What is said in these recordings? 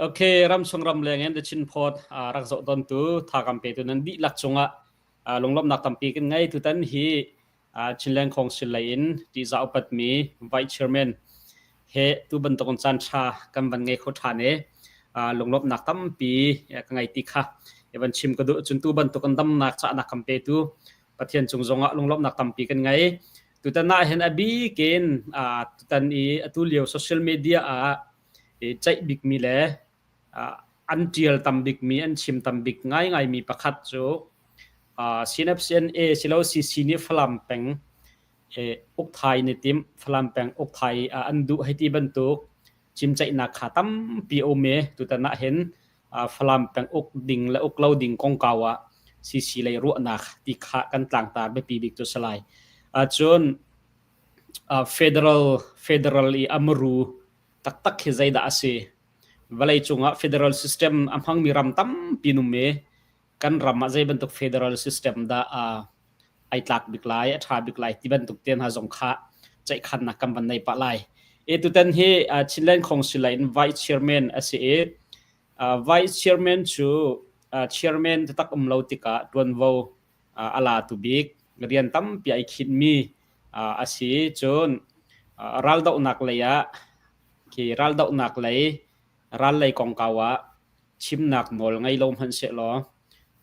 Okay, ramchung ramleng in The Chin Pod rak zoh tontu thakam petu nan dihlak cungah lunglawmhnak tampi kan ngei. Tutan hi Chinland Council lei in ṭihzah upatmi Vice Chairman he tu bantukin caan ṭha kan van ngei kho ṭhan i lunglawmhnak tampi ka ngei ti kha i van chim ka duh. Cun tu bantukin damnak cahnak kan petu Pathian cung zongah lunglawmhnak tampi kan ngei. Tutan ah hin a bik in tutan i atu lio social media ah ceih bikmi le an ṭial tam bikmi, an chim tam bik ngaingaimi pakhat cu CNFCNA silo CC nih Falam peng ukthai ni tim Falam peng ukthai an duh hei ti bantuk chimceihnak kha tampi a um i tutan ah hin Falam peng uk ding le uk lo ding kongkau ah CC lei ruahnak ti kha kan tlangtar biapi bik cu si lai. Cun federal federal i a muru taktak hi zeidah a si? Vawleicung ah federal system a hmangmi ram tampi an um i kan ram ah zei bantuk federal system dah ai tlak bik lai, a ṭha bik lai ti bantuk te hna zong kha ceihkhannak kan van nei pah lai. E tutan hi Chinland Council in Vice Chairman a si i Vice Chairman cu Chairman taktak um lo tikah ṭuanvo a latu bik rian tampi ai khinhmi a si. Cun raldohnak lei ah khi raldohnak lei ral lei kongkau ah chimnak nawl ngei lo hmanh sehlaw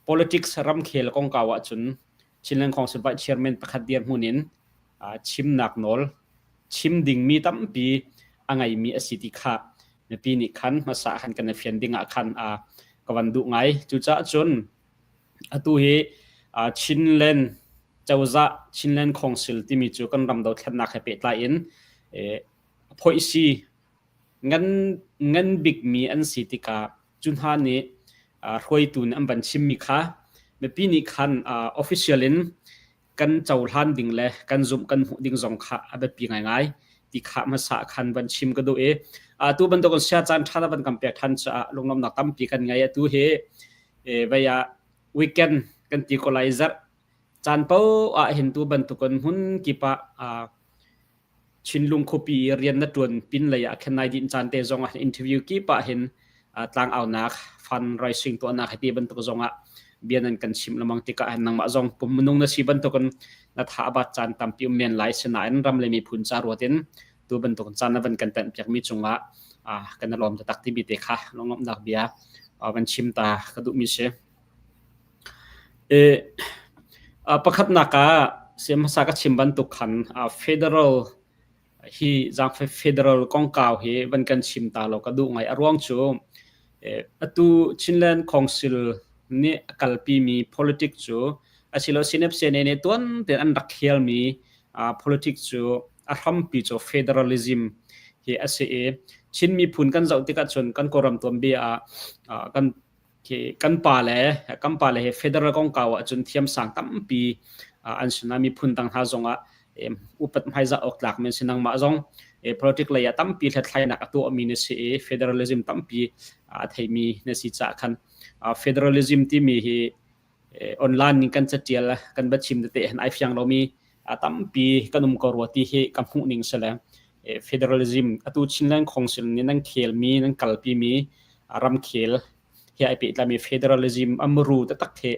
politics ramkhel kongkau ahcun Chinland Council Vice Chairman pakhat dirhmun in chimnak nawl chim dingmi tampi a ngeimi a si ti kha mipi nih khan hmasa khan kan i fian ding ah khan ka van duh ngai. Cucaah cun atu hi Chinland cozah Chinland Council timi cu kan ram dothlennak he pehtlai in phoihsi ngan ngan bikmi an si tikah cu hna nih hruaitu nih an van chimmi kha mipi nih khan official in kan cohlan ding le kan zumh kan hmuh ding zong kha a biapi ngaingai ti kha hmasa khan van chim ka duh i atu bantuk sia caan ṭha van kan pek ṭhan caah lunglawmhnak tampi kan ngei. Atu hi vei ah weekend kan ti ko lai, zarh caan paoh ah hin tu bantukin hmun kip ah Chinlung khuapi i rian na ṭuan pin lei ah khin nai dinh caan te zong ah interview kip ah hin tlangaunak fundraising tuahnak hiti bantuk zong ah bia nan kan chimh lengmang tikah hin nangmah zong pum minung na si bantukin na tha a bat caan tampi um men lai. Sinain ram le miphun ca ruat in tu bantuk caan na van kan tenh piakmi cungah kan i lawm taktak timi te kha lunglawmhnak bia van chim ta ka duhmi si. Pakhatnak ah hmasa ka chim bantuk khan federal hi zaangfai federal kongkau hi van kan chim ta law ka duh ngai. A ruang cu atu Chinland Council nih a kalpimi politics cu asilo CNFCNA nih tuan tein an rak khialmi politics cu a hrampi cu federalism hi a si i Chin miphun kan zoh tikah cun kan Kawlram tuanbia ah kan Khi kan pa le kan pa le he federal kongkau ahcun thiamsang tampi an si na miphun dang hna zongah upat hmaizah awk tlak men si. Nangmah zong politic lei ah tampi hlathlainak a tuahmi na si i federalism tampi a theimi na si caah khan federalism timi hi online in kan catial kan va chim tete hin ai fiang lomi tampi kan um ko rua ti hi ka hmuh ning si le federalism atu Chinland Council nih nan khelmi nan kalpimi ramkhel he ai pehtlaimi federalism a muru taktak he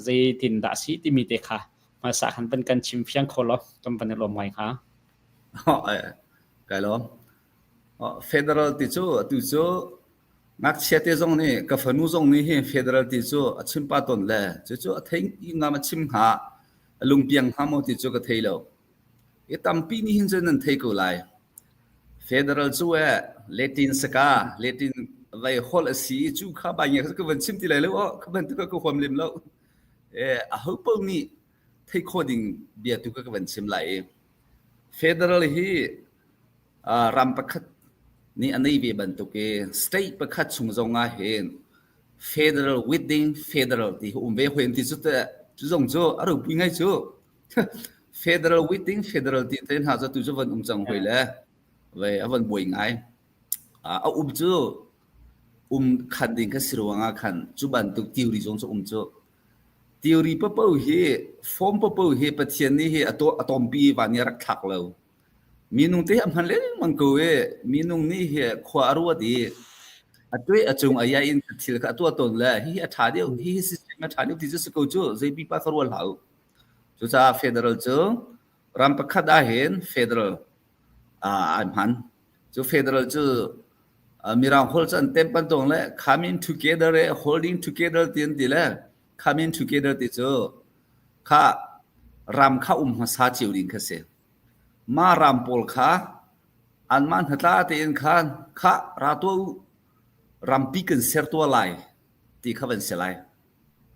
zeitin dah si timi te kha hmasa khan van kan chim fiang kho law kan van i lawm ngai hnga. Kai lawm. Federal ti cu atu cu ngakchia te zong nih, ka fanu zong nih hi federal ti cu a chim pa tawn le cucu a thei ngam a chim hnga, a lungpiang hnga maw ti cu ka thei lo. I tampi nih hin cun nan thei ko lai. Federal cu eh Latin saka Latin vai holh a si i cu kha bai nge ka van chim ti lai lo aw, ka bantuk ka huam lem lo. Eh aho paoh nih thei kho ding bia tu ka ka van chim lai i federal hi ram pakhat nih a nei ve bantuk i state pakhat chung zong ah hin federal within federal ti hi um ve hoi ti cu teh cu zong cu a ropui ngai cu. Federal within federal ti te hna cu tu cu van um cang hoi le ve a van buai ngai. A um cu um khan ding kha si ruangah khan cu bantuk theory zong cu um cu. Theory papo hi, form papo hi Pathian nih hi a tompi van i a rak thlak lo. Minung te a hman lengmang ko i minung nih hi khua a ruat i a A tuai a cung a iai in thil kha a tuah tawn le hihi a ṭha deuh, hihi system a ṭha deuh ti cu si ko cu, zei pipa kha rual hlah u. Cucaah federal cu ram pakhat ahhin federal an hman. Cu federal cu Mirang holh cu an temh bantuk le coming together e holding together ti an ti le coming together ti cu kha ram kha um hmasa cio ding kha si. Mah ram pawl kha anmah hnatla tein khan khah ra tuah u, rampi kan ser tuah lai ti kha van si lai.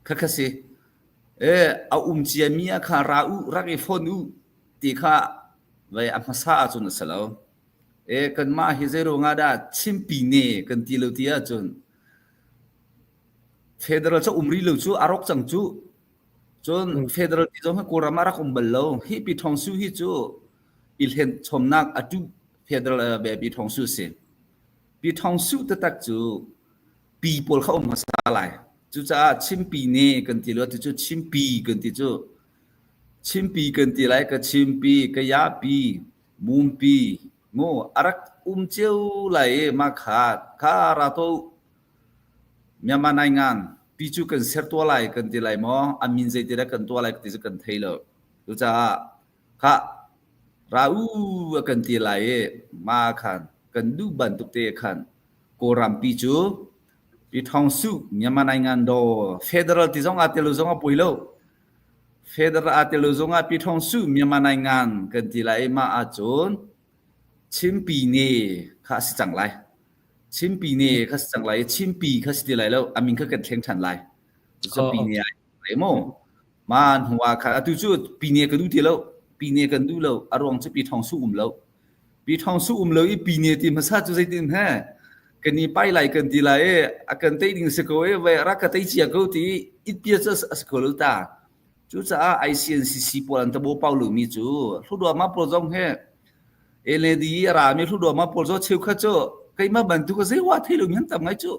Khakha si. E, a um ciami ah kha ra u, rak i fon u ti kha vei a hmasa ahcun a si lo. E, kanmah hi zei ruangah dah Chimpi ne kan ti lo ti ahcun federal cu um rih lo cu a rawk cang cu. Cun federal ti zong hi Kawlram ah rak um bal lo. Hi Pi Thawng Su hi cu i hlen chomnak a tu federal Pi Thawng Su si. Pi Thawng Su taktak cu pi pawl kha um hmasa lai. Cucaah Chimpi ne kan ti lo ti cu Chimpi kan ti cu. Chimpi kan ti lai ka Chimpi, ka Yapi, Mumpi, mu a rak um cio lai i mah kha kha ra to Myanmar Naingan pi cu kan ser tuah lai kan ti lai maw a min zei ti dah kan tuah lai ti cu kan thei lo. Cucaah kha ra u a kan ti lai i mah khan kan duh bantuk te khan Kawlrampi cu Pyithawngsuh Myanmar Naingan daw federal ti zong aa tel lo zong a poi lo. Federal aa tel lo zong ah Pyithawngsuh Myanmar Naingan kan ti lai i mah ahcun Chimpi ne kha a si cang lai. Chimpi ne kha si cang lai i Chimpi kha si ti lai lo. A min kha kan thleng ṭhan lai. Cucu pi ne ai mu. Ma hnu ah khan atu cu pine ka duh ti lo. Pine kan duh lo. A ruang cu pi thong su um lo. Pi thong su um lo i pine ti hmasa cu zeitin he kan i pai lai kan ti lai i a kan tei ding si ko i vai rak ka tei cia ko ti it pia cu a si ko lo ta. Cucaah ICNCC pawl an tabo pau lomi cu hludua ma pawl zong he LAD a rami hludua ma pawl zong cheukhat cu keimah bantuk zei wa thei lo mi an tam ngai cu.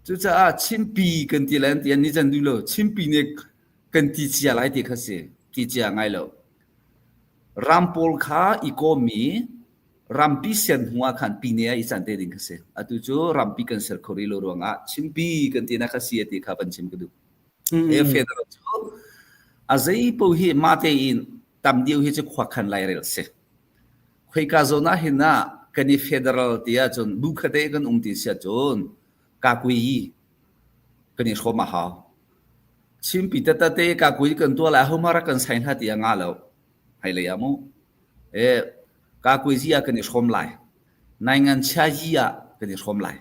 Cucaah Chinpi kan ti lai an ti an nih can duh lo. Chinpi nih kan ti cia lai ti kha si. Ti cia ngai lo. Ram pawl kha i kawmmi rampi sian hnu ah khan pine ah i can te ding kha si. Atu cu rampi kan ser kho rih lo ruangah Chinpi kan ti nak kha si ti kha van chim ka duh. E federal cu a zei paoh hi mah tein tam deuh hi cu khua khan lairel si. Khoika zawn ah hin ah kan i federal ti ahcun bu khate kan um ti si ahcun kakui kan i hrawm a hau. Chinpi tatate kakui kan tuah lai hohmah rak kan sai hna ti a nga lo. Hmailei ah mu. E kakui zi ah kan i hrawm lai. Naingan chia yi ah kan i hrawm lai.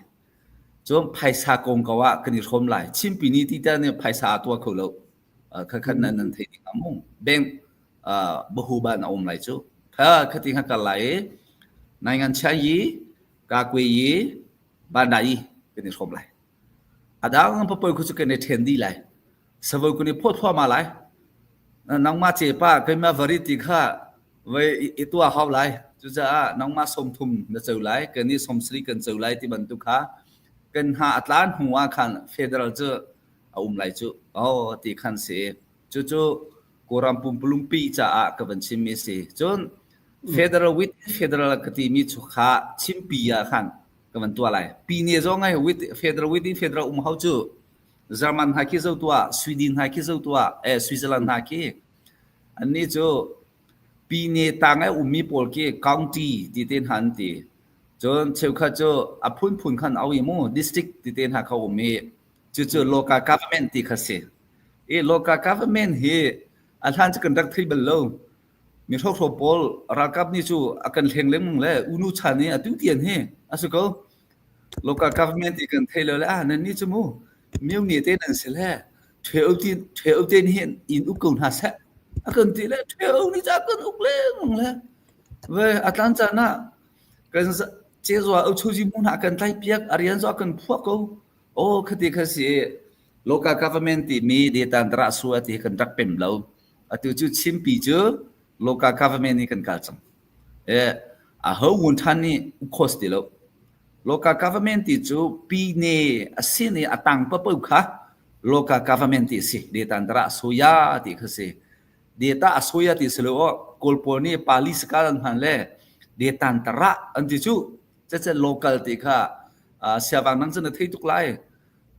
Cun phaisa kong ko ah kan i hrawm lai. Chinpi ni ti ta nih phaisa a tuah kho lo. Khakhat nan nan thei ding mu. Bank bahuban a um lai cu. Kha khati kha kal lai i naingan chia yi ka kwe yi banda yi kan i hrawm lai. A dang papoi khu cu kan i then dih lai. Savoi kun i phawt thluahmah lai. Nangmah cepa keimah vari ti kha vai i tuah hau lai. Cucaah nangmah 30 na co lai, kan i 70 kan co lai ti bantuk kha kan hna a tlan hnu ah khan federal cu a um lai cu. Oh ti khan si. Cucu Kawlram pumpulungpi caah ka van chimmi a si. Cun federal with federal ka timi cu kha chimpi ah khan ka van tuah lai. Pine zong ai with federal within federal um hau cu German hna khi zo tuah, Sweden hna khi zo tuah, eh Switzerland hna khi annih cu pine tang ai ummi pawl khi county ti te hna an ti. Cun cheukhat cu a phunphun khan au i mu district ti te hna kha um i cucu local government ti kha si. I local government hi a hlan cu kan rak thei bal lo. Mi hrokhraw pawl ralkap nih cu a kan hleng lengmang le unu chan i atu tian hi a si ko. Local government ti kan thei lo le ah nan nih cu mu mio ne te nan si le ṭheo ti ṭheo te nih hin in uk ko hna seh. A kan ti le ṭheo nih ca kan uk lengmang le ve a tlan caan ah kan cezua uchuji mu hna kan tlai piak a rian zo kan phuah ko. Aw khati kha si local government timi detan dara sua ti kan rak pem lo. Atu cu Chinpi cu local government nih kan kal cang. E a ho ngun than nih cost ti lo. Local government ti cu pine a sin i a tang papo kha local government ti si. Detan dara soya ti kha si. Data a soya ti si lo kawl pawl nih pali sakal an hman le detan tara an ti cu caca local ti kha. Siavang nang cu na thei tuk lai.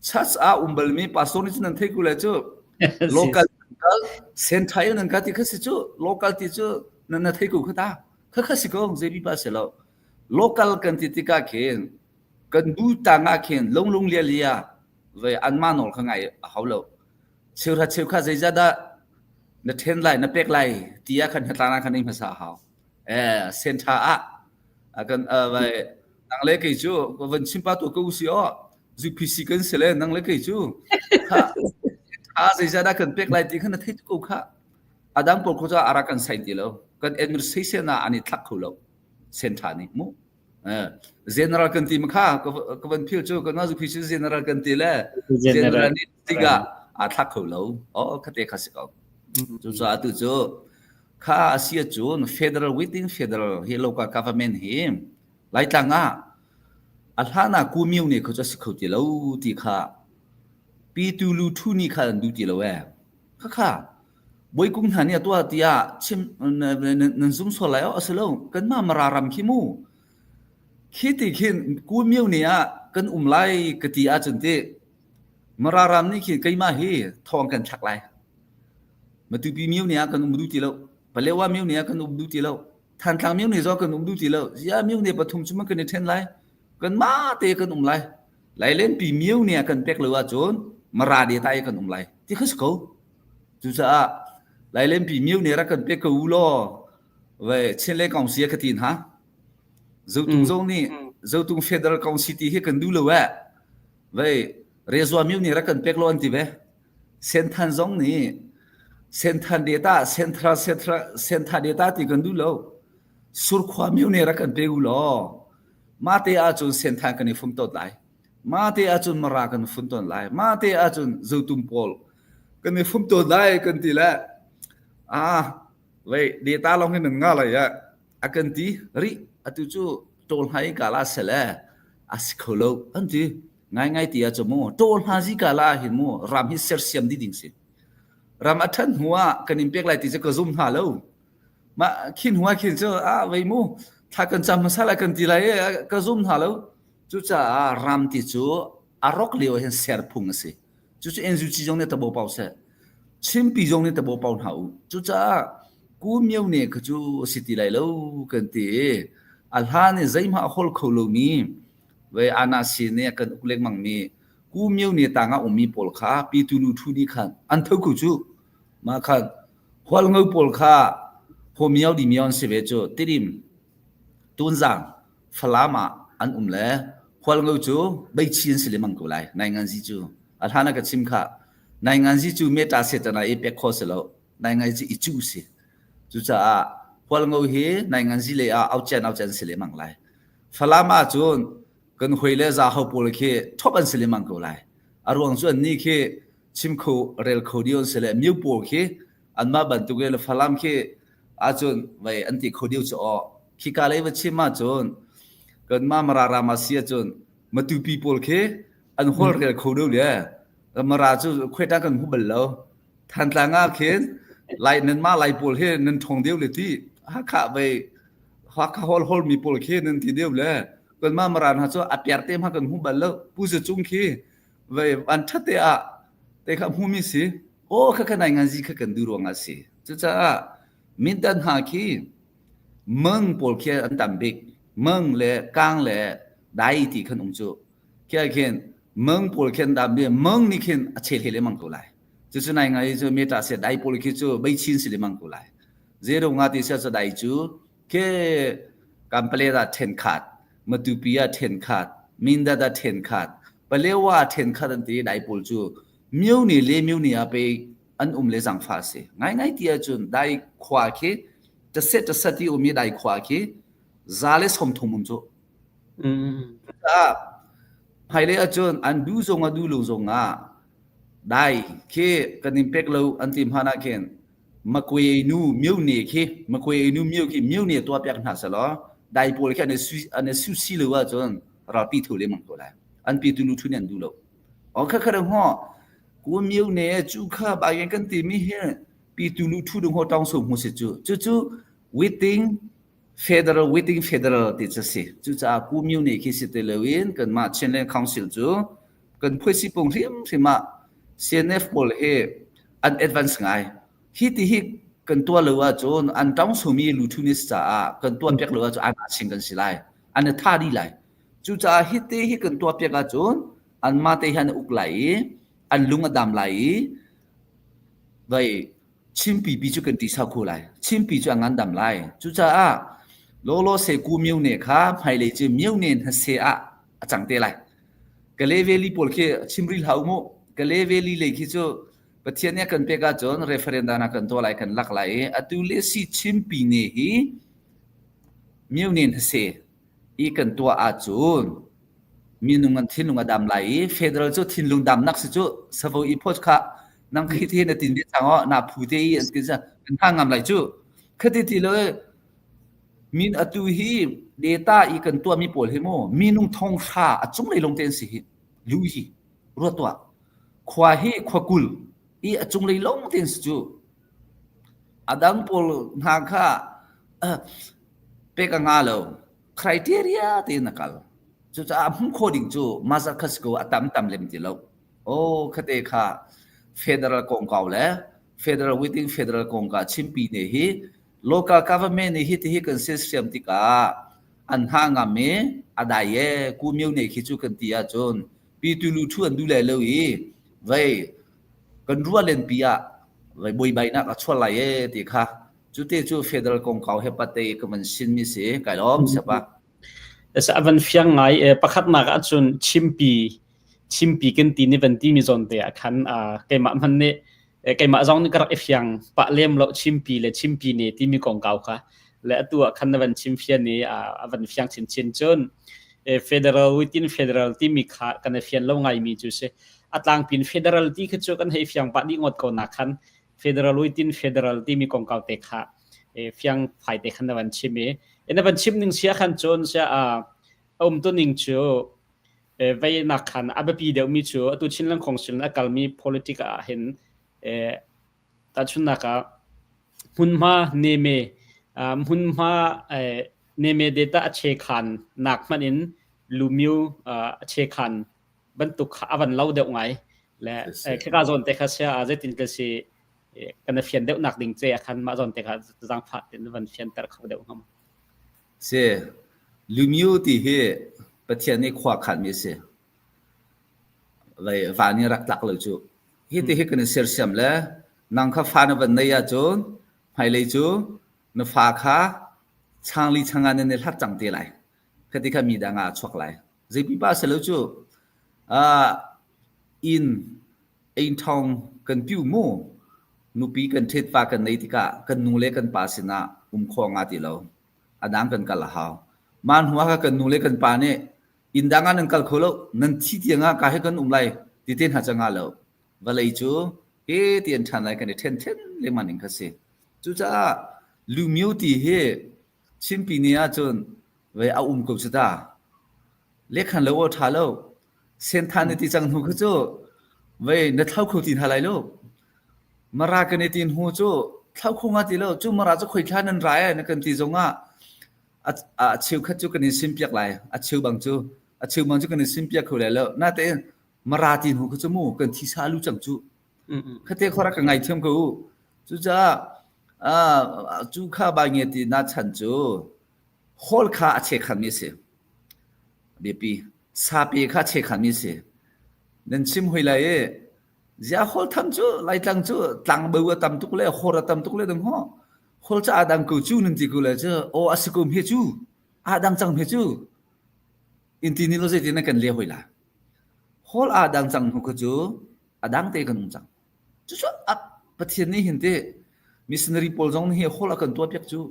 Church ah um balmi pastor nih cun nan thei ko lai cu. Local central nan ka ti kha si cu local ti cu nan na thei ko kha ta. Kha kha si ko zei pipa si lo. Local kan ti tikah khin kan bu tang ah khin lunglung lia lia ve anmah nawl kha ngai a hau lo. Cheuhra cheukha zeizah dah na ṭhen lai na pek lai ti ah khan hnatlang ah khan ei hmasa a hau. Eh senṭha ah kan vai nang le kei cu van chim pa tu ko si aw ZPC kan si le nang le kei cu kha tha zeizah dah kan pek lai ti kha na thei ko kha adang pawl ko cu ara kan sai ti lo kan administration ah an i thlak kho lo senṭha nih mu General kan ti ma kha ka van phil cu kan zu phi general kan ti le general nih tikah aa thlak kho lo oh khate kha si ko cucaah tu cu kha asia cun federal within federal hi local government hi laitlang ah a hlan ah kumiu ne kho cu si kho ti lo ti kha pi tu lu thu ni kha an du ti lo e Khakha Bawikung hna nih a tuah tiah chim nan zum sual lai awk a si lo. Kanmah Mara ram khi mu. Khi ti khin Kumio ni ah kan um lai ka ti ahcun ti Mara ram nih khin keimah hi thawng kan thlak lai. Matupi mio ni ah kan um duh ti lo. Palewa mio ni ah kan um duh ti lo. Thantlang mio ni zong kan um duh ti lo. Zia mio ni pathum cu man kan i ṭhen lai. Kanmah te kan um lai. Lailenpi mio nih a kan pek lo ahcun Mara data i kan um lai ti kha si ko. Cucaah Lailenpi mio nih rak kan pek ko u law ve Chinland Council ka ti hna. Zotung zong nih Zotung Federal Council ti hi kan duh lo eh. Ve Rezua mio nih rak kan pek lo an ti ve. Senthan zong nih Senthan data Central Central Senthan data ti kan duh lo. Surkhua mio nih rak kan pe u law Mah te ahcun Senthang kan i fum tawn lai. Mah te ahcun Mara kan i fum tawn lai. Mah te ahcun Zotum pawl kan i fum tawn lai kan ti le ah wei data lawng hin nan nga lai ah a kan ti rih atu cu ṭawl hna i kala sele a si kho lo an ti ngaingai ti ah cu mu ṭawl hna zi kala ah hin mu ram hi sersiam dih ding si ram a ṭhan hnu ah kan in pek lai ti cu ka zum hna lo Mah khin hnu ah khin cu ah vei mu thla kan cam hmasa lai kan ti lai i ka zum hna lo. Cucaah ram ti cu a rok lio hin ser phung a si. Cucu NUG zong nih tabo pau seh. Chinpi zong nih tabo pau hna u. Cucaah Ku Myo ne kha cu a si ti lai lo kan ti i a hlan i zeihmah a hol kho lomi vei ana sin nih a kan uk lengmang mi Ku Myo ne tang ah ummi pawl kha pi tu nu thu nih khan an tho ko cu. Mah khan Hualngo pawl kha Homiao dimiao an si ve cu. Tidim, Tunzang, Falam ah an um le Hualngo cu Beichi an si lengmang ko lai. Nainganzi cu a hlan ah ka chim kha. Nainganzi cu meta setana i pek khawh si lo. Nainganzi i cu si. Cucaah Hualngo hi Nainganzi lei ah aucian aucian si lengmang lai. Falam ah cun kan hoi le Zahau pawl khi thop an si lengmang ko lai. A ruang cu annih khi chim kho rel kho dih an si le miu pawl khi anmah bantuk le Falam khi ahcun vei an ti kho dih cu aw khika lei va chim ahcun kanmah Mara ram ah si ahcun Matupi pawl khi an hol rel kho deuh le Mara cu khuaita kan hmu bal lo Thantlang ah khin lai nanmah lai pawl hi nan ṭhawng deuh le ti Hakha vei Hakha hol hol mi pawl khi nan ti deuh le kanmah Mara hna cu a piar te hmanh kan hmu bal lo Pu Za Cung khi vei an ṭhat te ah te kha hmumi si aw kha kha nai ngan zi kha kan duh ruangah si cucaah mindan hna khi meng pawl khi an tam bik meng le kang le dai ti khan um cu khi khin meng pawl khi an tam bik meng nih khin a chel he lemang ko lai cucu nai ngai cu meta se dai pawl khi cu beichin si lemang ko lai zero nga ti sia cu dai cu Ke Kampale ah ṭhenkhat, Matupi ah ṭhenkhat, Mindat ah ṭhenkhat, Palewa ah ṭhenkhat an ti i dai pawl cu myo ni le myo ni ah pei an um le zangfah a si. Ngaingai ti ahcun dai khua khi taset taset i um i dai khua khi 130 um cu. Caah hmailei ahcun an duh zong ah duh lo zong ah dai khi kan in pek lo an ti hmanh ah khin Makwe nu myo ne khi Makwe nu myo khi myo ne tuah piak hna selaw dai pawl khi an i su an i su si lo ahcun ralpi thu lengmang ko lai. An pi tu lu thu nih an duh lo. O kha kha ho ku myo ne cu kha ba gen kan ti mi hi pi tu lu thu dung ho tawng so mu si cu cu cu waiting. Federal within federal ti cu si. Cucaah Ku Myu nih khi si ti loin kanmah Chinland Council cu kan phuaisi pung hrimhrim ah CNF pawl hi an advance ngai. Hi ti hi kan tuah lo ahcun an ṭangsumi Luthunis caah kan tuah piak lo ahcun an ching kan si lai. An i tha dih lai. Cucaah hi te hi kan tuah piak ahcun anmah te hi an uk lai i an lung a dam lai i vai Chinpi pi cu kan ṭih sau kho lai. Chinpi cu a ngandam lai. Cucaah lawlaw se ku myone kha hmailei cu myone hnase ah a cang te lai. Kale Valley pawl khi chim rih hlah u mu. Kale Valley lei khi cu Pathian nih a kan pek ahcun referendum ah kan tuah lai kan lak lai i atu le si Chinpi ne hi myone hnase i kan tuah ahcun minung an thinlung a dam lai i federal cu thinlung damnak si cu savo i phot kha nang khi te na tin ve cang o na phu te i an ti kan hang ngam lai cu khati ti lo min atu hi data i kan tuah mi pawl hi mu minung thong hra a cung lei long te an si hi lu hi ruat tuah khua hi khua kul i a cung lei long te an si cu adang pawl hna kha pek a nga lo criteria tein a kal. Cucaah hmuh khawh ding cu mazat kha si ko a tam tam lem ti lo. Oh khate kha federal kongkau le federal within federal kongka chimpi ne hi local government nih hi ti hi kan siam tikah an hna ngam i a dai e ku myo ne khi cu kan ti ahcun pi tu lu thu an du le lo i vei kan ruah len pi ah vei buaibainak a chuah lai e ti kha Cute cu federal kongkau he pate ka van sin mi si kai lawm siapa. A van fiang ngai pakhatnak ahcun chimpi chimpi kan ti ni van ti mi zawn te ah khan keimah hman nih keimah zong nih ka rak i fiang pah lem lo chimpi le chimpi ne timi kongkau kha le atu ah khan na van chim fian i a van fiang chinchin cun federal within federal timi kha kan i fian lo ngai mi cu si a tlangpin federal ti kha cu kan hei fiang pah dih ngot ko na khan federal within federal timi kongkau te kha fiang fai te khan na van chim i na van chim ning sia khan cun sia a um tu ning cu vei nak khan a biapi deuh mi cu atu Chinland Council a kalmi politic ah hin tahchunnak ah hmunhma neme hmunhma neme data a che khan nak hman in lumyu a che khan bantuk kha a van lo deuh ngai le khika zawn te kha sia zeitin ka si kan fian deuh nak ding che khan mah zawn te kha zangfah tin van fianter kho deuh ngam si lumyu ti hi pathian nih khua khan mi si vai van i rak tlak lo cu hi ti hi kan i sersiam le nang kha fa na van nei ahcun hmailei cu na fa kha changli changa nan i hlat cang te lai khati kha mi dang ah chuak lai Zeipipa si lo cu inn einṭhawng kan piu mu. Nupi kan ṭhit va kan nei tikah kan nu le kan pa sinah um khawh nga ti lo. A dang kan kal a hau. Mah hnu ah kan nu le kan pa nih inn dang ah nan kal kho lo, nan thi tiang ah ka he kan um lai ti te hna cu nga lo. Vawlei cu he ti an ṭhan lai kan i ṭhen ṭhen lengmang ning kha si. Cucaah lumio ti hi Chinpi ni ahcun Vei a um ko cu ta. Lekhan lo aw ṭha lo. Senthan na ti cang hnu kha cu vei na thlau kho ti hna lai lo. Mara kan i ti hnu cu thlau kho nga ti lo. Cu mara cu khoi thla nan rai na kan ti zong ah a, a cheukhat cu kan in sim piak lai. A cheu bang cu a cheu bang cu kan in sim piak kho lai lo. Natein mara ti hnu kha cu mu kan thisa lu cang cu. Khate khora ka ngai thiam ko u. Cucaah cu kha bai nge ti na chan cu Hawl kha a chekhatmi a si. Biapi. Sape kha a chekhatmi a si. Nan chim hoi lai i ziah hawl tham cu Laitlang cu tlangbo a tam tuk le hawr a tam tuk le dang ho. Hawl ca dang ko cu nan ti ko le cu aw a si ko hme cu. A dang cang hme cu. In ti ni lo zeitin na kan le hoi la. Hawl a dang cang hnu kha cu a dang te kan um cang. Cucu Pathian nih hin ti missionary pawl zong nih hawl a kan tuah piak cu.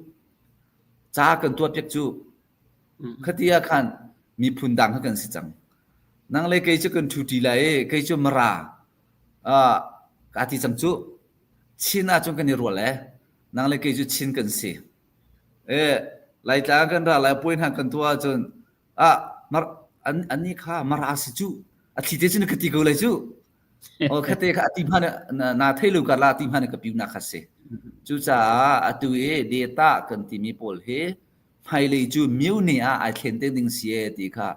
Ca kan tuah piak cu. Khati ah khan miphun dang kha kan si cang. Nang le kei cu kan ṭhu ṭi lai i kei cu Mara ah kaa ti cang cu. Chin ahcun kan i rual e. Nang le kei cu Chin kan si. E, Laitlang kan ra lai puai hna kan tuah ahcun ah mar an annih kha Mara si cu. A thli te cun ka ti ko lai cu. Aw khate kha ati hman na thei lo kar la ati hman ka piu na kha si. Cucaah atu i data kan timi pawl hi Hmailei cu myone ah ai thlen te ding si e ti kha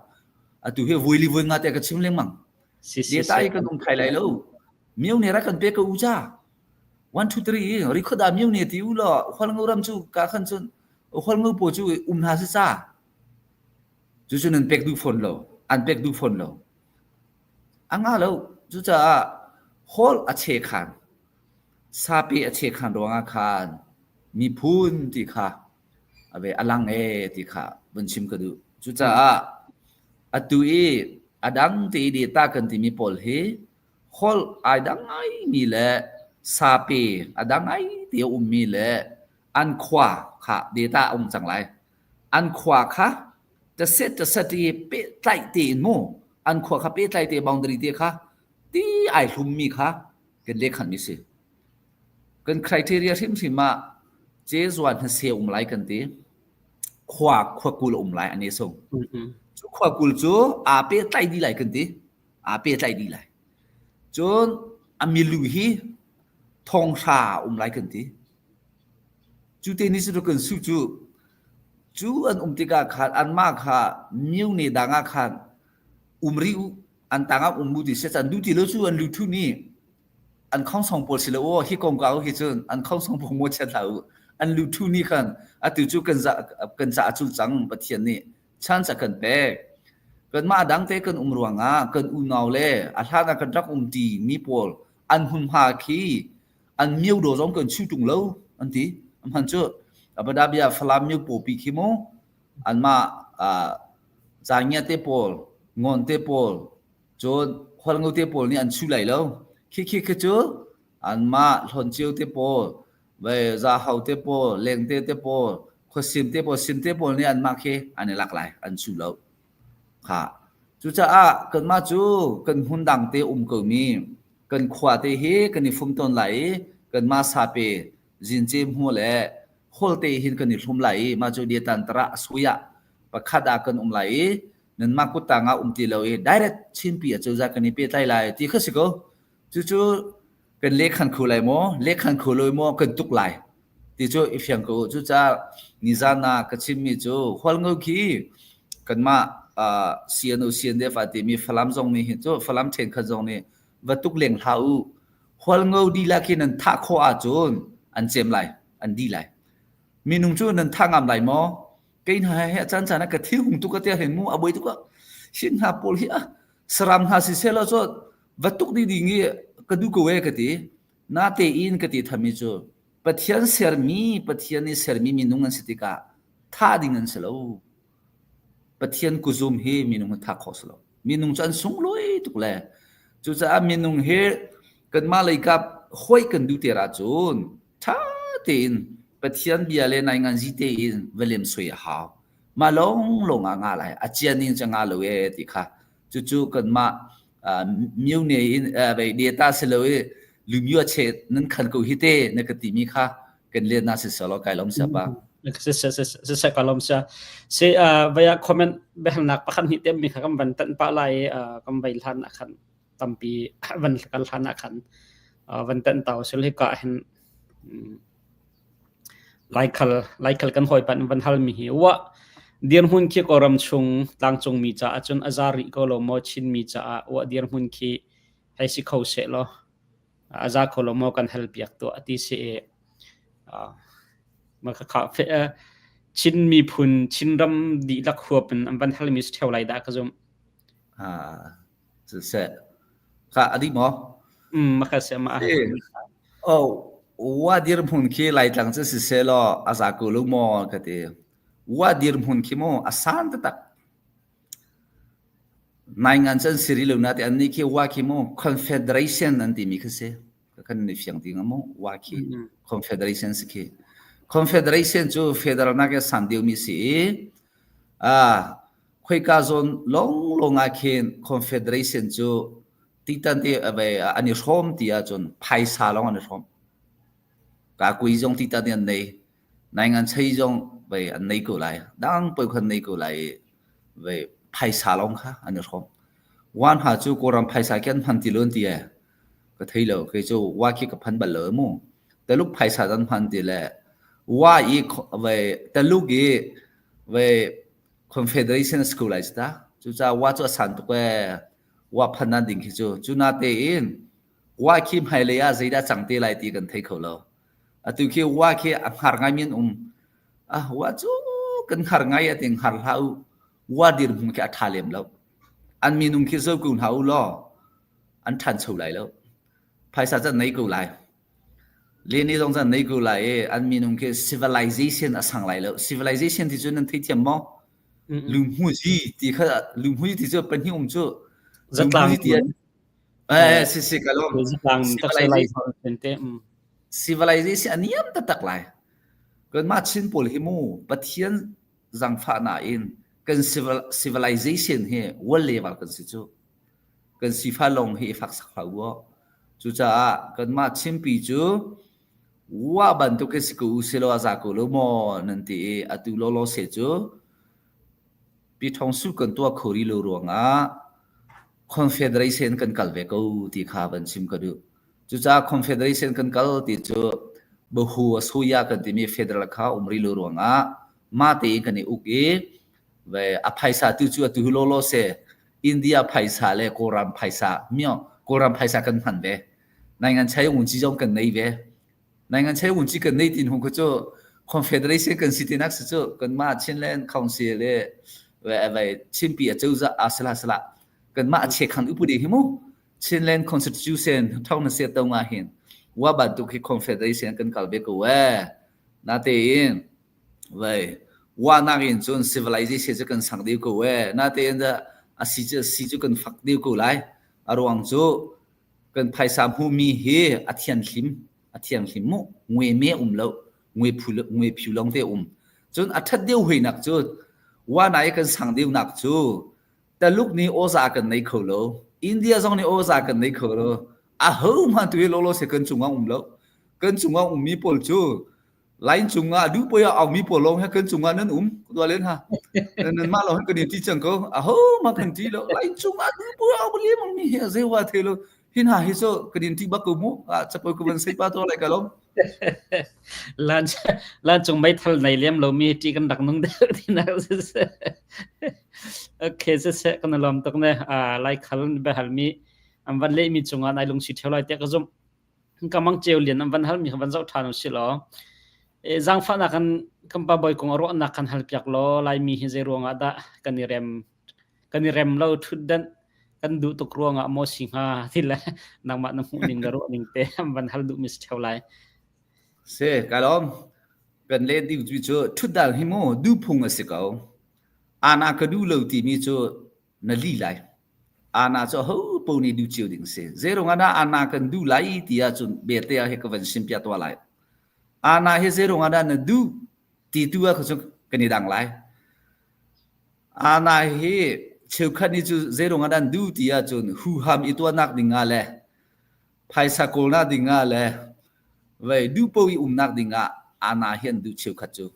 atu hi vui li vui nga te ka chim lengmang. Si si Data si. i kan um thai lai lo. Myone ra kan pe ko u ca. 1 2 3 record ah myone ti u law Hualngo ram cu ka khan cun Hualngo paw cu um hna si ca. Cucu nan pek duh fawn lo. An pek duh fawn lo. A nga lo. Cucaah hall a che khan sape a che khan ruangah khan miphun ti kha a ve a lang e ti kha vun chim ka duh. Cucaah atu i a dang te i data kan timi pawl hi holh ai dang ngaimi le sape a dang ngai ti a ummi le an khua kha data a um cang lai. An khua kha taset taset i pehtlaih tein mu an khua kha pehtlaih te boundary te kha ti ai hlummi kha kan lehkhanmi si. Kan criteria hrimhrim ah cezuan hnase um lai kan ti. Khua khua kul um lai an i sung. Cu khua kul cu aa pehtlaih dih lai kan ti. Aa pehtlaih dih lai. Cun a milu hi thonghra um lai kan ti. Cu te nih cu kan su cu cu an um tikah khan anmah kha myone dang ah khan um rih u an tang ah um u ti seh an duh ti lo cu an lu thu nih an khongsong pawl si lo aw hi kongkau hi cun an khongsong pawl maw chiat hlah u an lu thu nih khan atu cu kan za kan ca a cul cang Pathian nih chance a kan pek kanmah dang te kan um ruangah kan unau le a hlan ah kan rak um ti mi pawl an hmunhma khi an mio do zong kan chu tung lo an ti hman cu abadabia falam mio popi khi mu anmah zangia te pawl ngon te pawl cun khualngo te pawl nih an chu lai lo khi khi khi cu anmah hloncio te pawl ve zahau te pawl lengte te pawl khuasim te pawl sim te pawl nih anmah khi an i lak lai an chu lo kha cucaah kanmah cu kan hmun dang te um ko mi kan khua te hi kan i fum tawn lai i kanmah sape zince hmu le holte hin kan i hlum lai i mah cu diatan tara suya pakhat ah kan um lai i nanmah kuttang ah um ti lo i direct Chinpi acozah kan i pehtlai lai ti kha si ko. Cucu kan lehkhan kho lai maw? Lehkhan kho lo maw kan tuk lai ti cu i fiang ko. Cucaah nizan ah ka chimmi cu Hualngo khi kanmah uh, CNO CNDF a timi Falam zong nih hin cu Falam ṭhenkhat zong nih va tuk leng hlah u. Hualngo dihlak khi nan thah khawh ahcun an cem lai, an dih lai. Minung cu nan thah ngam lai maw? Kei hna he a caan caan ah ka thil hung tuk a tia hin mu a buai tuk a hin hna pawl hi a saram hna si seh law cu va tuk ding ding i ka duh ko e ka ti na te in ka ti thami cu Pathian sermi Pathian nih sermi minung an si tikah thah ding an si lo Pathian kuzum hi minung hi thah khawh si lo minung cu an sunglawi tuk le cucaah minung hi kanmah lei kap hoi kan duh te cun ṭha tein Pathian bia le nainganzi tein va lem soi a hau. Mah lawnglawng ah nga lai. A cian in cu nga lo e ti kha. Cucu kanmah myone in data si lo i lumyu a che nan khan ko hi te na ka timi kha kan len na si selo kai lom sia pa. Si se ka lom sia. Si vaya comment behalnak pakhat hnih tem mi kha kan van tan pa lai kan vai hlan ah khan tampi van kal hlan ah khan van tan tau sil hi ka hin Laikhal Laikhal kan hawipa nih van halmi hi wa dirhmun khi Kawlram chung tlangcungmi caah cun a za rih ko lo maw Chinmi caah wa dirhmun khi hei si kho seh law a za kho lo maw kan hal piak tuah ti si i Chin miphun Chinram dihlak huap in an van halmi si ṭheo lai dah ka zumh. Siseh. Kha a dih maw? Mm, maka si ma. Oh, wa dirhmun khi Laitlang cu siseh law a za ko lo maw ka ti. Wa dirhmun khi mu a san taktak. Nai ngan cun siri lo na te an nih khi wa khi mu confederation an timi khi si. Kan ni fiang ding mu wa khi confederation si khi. Confederation cu federal nak e san deuh mi si i ah Khoika zawn lawnglawng ah khin Confederation cu titan ti an i hrawm ti ahcun phaisa lawng an i hrawm. Kakui zong titan an nei. Naingan chei zong vei an nei ko lai. Dang poi khan nei ko lai i vei phaisa lawng kha an i hrawm. Wan ha cu Kawlram phaisa khi an hman ti lo an ti ee. Ka thei lo. Kei cu wa khi ka phan bal lo mu. Taluk phaisa an hman ti le wa i vei Taluk i. Ve Confederation School ai ta. Cucaah wa cu a san tuk ee. Wa phan nan ding khi cu. Cu na tein wa khi hmailei ah zeidah cang te lai ti kan thei kho lo. Atu khi wa khi a hngar ngai mi an um. Ah wa cu kan hngar ngai a ti hngar hlah u. Wa dirhmun khi a ṭha lem lo. An minung khi zo ko hna u law an ṭhancho lai lo. Phaisa cu an nei ko lai. Leni zong cu an nei ko lai i an minung khi civilization a sang lai lo. Civilization ti cu nan theithiam maw? Lunghmuzi ti kha lunghmuzi ti cu pahnih um cu. Zatlang Lunghmuzi ti eh si si ka lawm. Zatlang Civilization civilization a niam taktak lai. Kanmah Chin pawl hi mu Pathian zangfahnak in kan civilization hi world level kan si cu. Kan sifa lawng hi i faksak hlah u. Cucaah kanmah Chinpi cu wa bantuk hi si ko u silaw a za ko lo maw nan ti i atu lawlaw se cu Pithongsu kan tuah kho rih lo ruangah Confederation kan kal ve ko ti kha van chim ka duh. Cucaah Confederation kan kal ti cu Bahu Asuya kan timi federal kha um rih lo ruangah mah tein kan i uk i ve a phaisa tu cu atu hi lawlaw se India phaisa le Kawlram phaisa mio Kawlram phaisa kan hman ve. Nai ngan chai un ci zong kan nei ve. Nai ngan chai un ci kan nei tin hung cu Confederation kan si tinak si cu kanmah Chinland Council le ve ve Chinpi a cozah a sala sala kanmah a chekhang upu de hi mu Chinland Constitution thong na se to nga hin wa bantuk hi Confederation kan kal ve ko e na tein Vei, wahnak in cun civilization cu kan sang deuh ko ee. Natein dah a si cu si cu kan fak deuh ko lai. A ruang cu kan phaisa hmuhmi hi a thianghlim, a thianghlim mu. Ngui me um lo, ngui phu ngui phu lawng te um. Cun a ṭhat deuh hoinak cu wana i kan sang deuhnak cu Taluk nih awza kan nei kho lo. India zong nih awza kan nei kho lo. A ho hmanh tu hi lawlaw se kan cungah um lo. Kan cungah ummi pawl cu Line cungah duh poi a aumi pawl lawng he kan cungah nan um dua len ha nan mah lawng kan i ti cang ko a ho ma kan ti lo line cungah duh poi au li mang mi he zei wa the lo hin ha hi so kan in ti bak ko mu a chapoi ko van sei pa to lai ka lom lan lan cung meithal nei lem lo mi ti kan rak nung deuh ti nak okay se se kan lom tuk ne a lai khal be hal mi an van le mi cungah nai lung si theo lai te ka zum Ka mang ceu lian an van halmi kha van zoh ṭhan usih law zaangfahnak kan kan pa bawi kong a ruahnak kan halpiak law Laimi hi zei ruangah dah kan i rem kan i rem lo ṭhutdanh kan duh tuk ruangah maw si hnga ti le nangmah na hmuh ning na ruah ning te an van hal duhmi si ṭheo lai. Si, ka lawm. Kan le ding cu cu ṭhutdan hi mu duhphung a si ko. Ana ka duh lo timi cu na li lai. Ana cu aho paoh nih duh cio ding si. Zeiruang ah dah ana kan duh lai ti ahcun bete ah hi ka van sim piah tuah lai. Ana hi zeiruang ah dah na duh ti tu ah cu kan i dang lai. Ana hi cheukhat nih cu zeiruang ah dah an duh ti ahcun huham i tuahnak ding ah le phaisa kawlnak ding ah le vei duh paoh i umnak ding ah ana hi an duh cheukhat cu.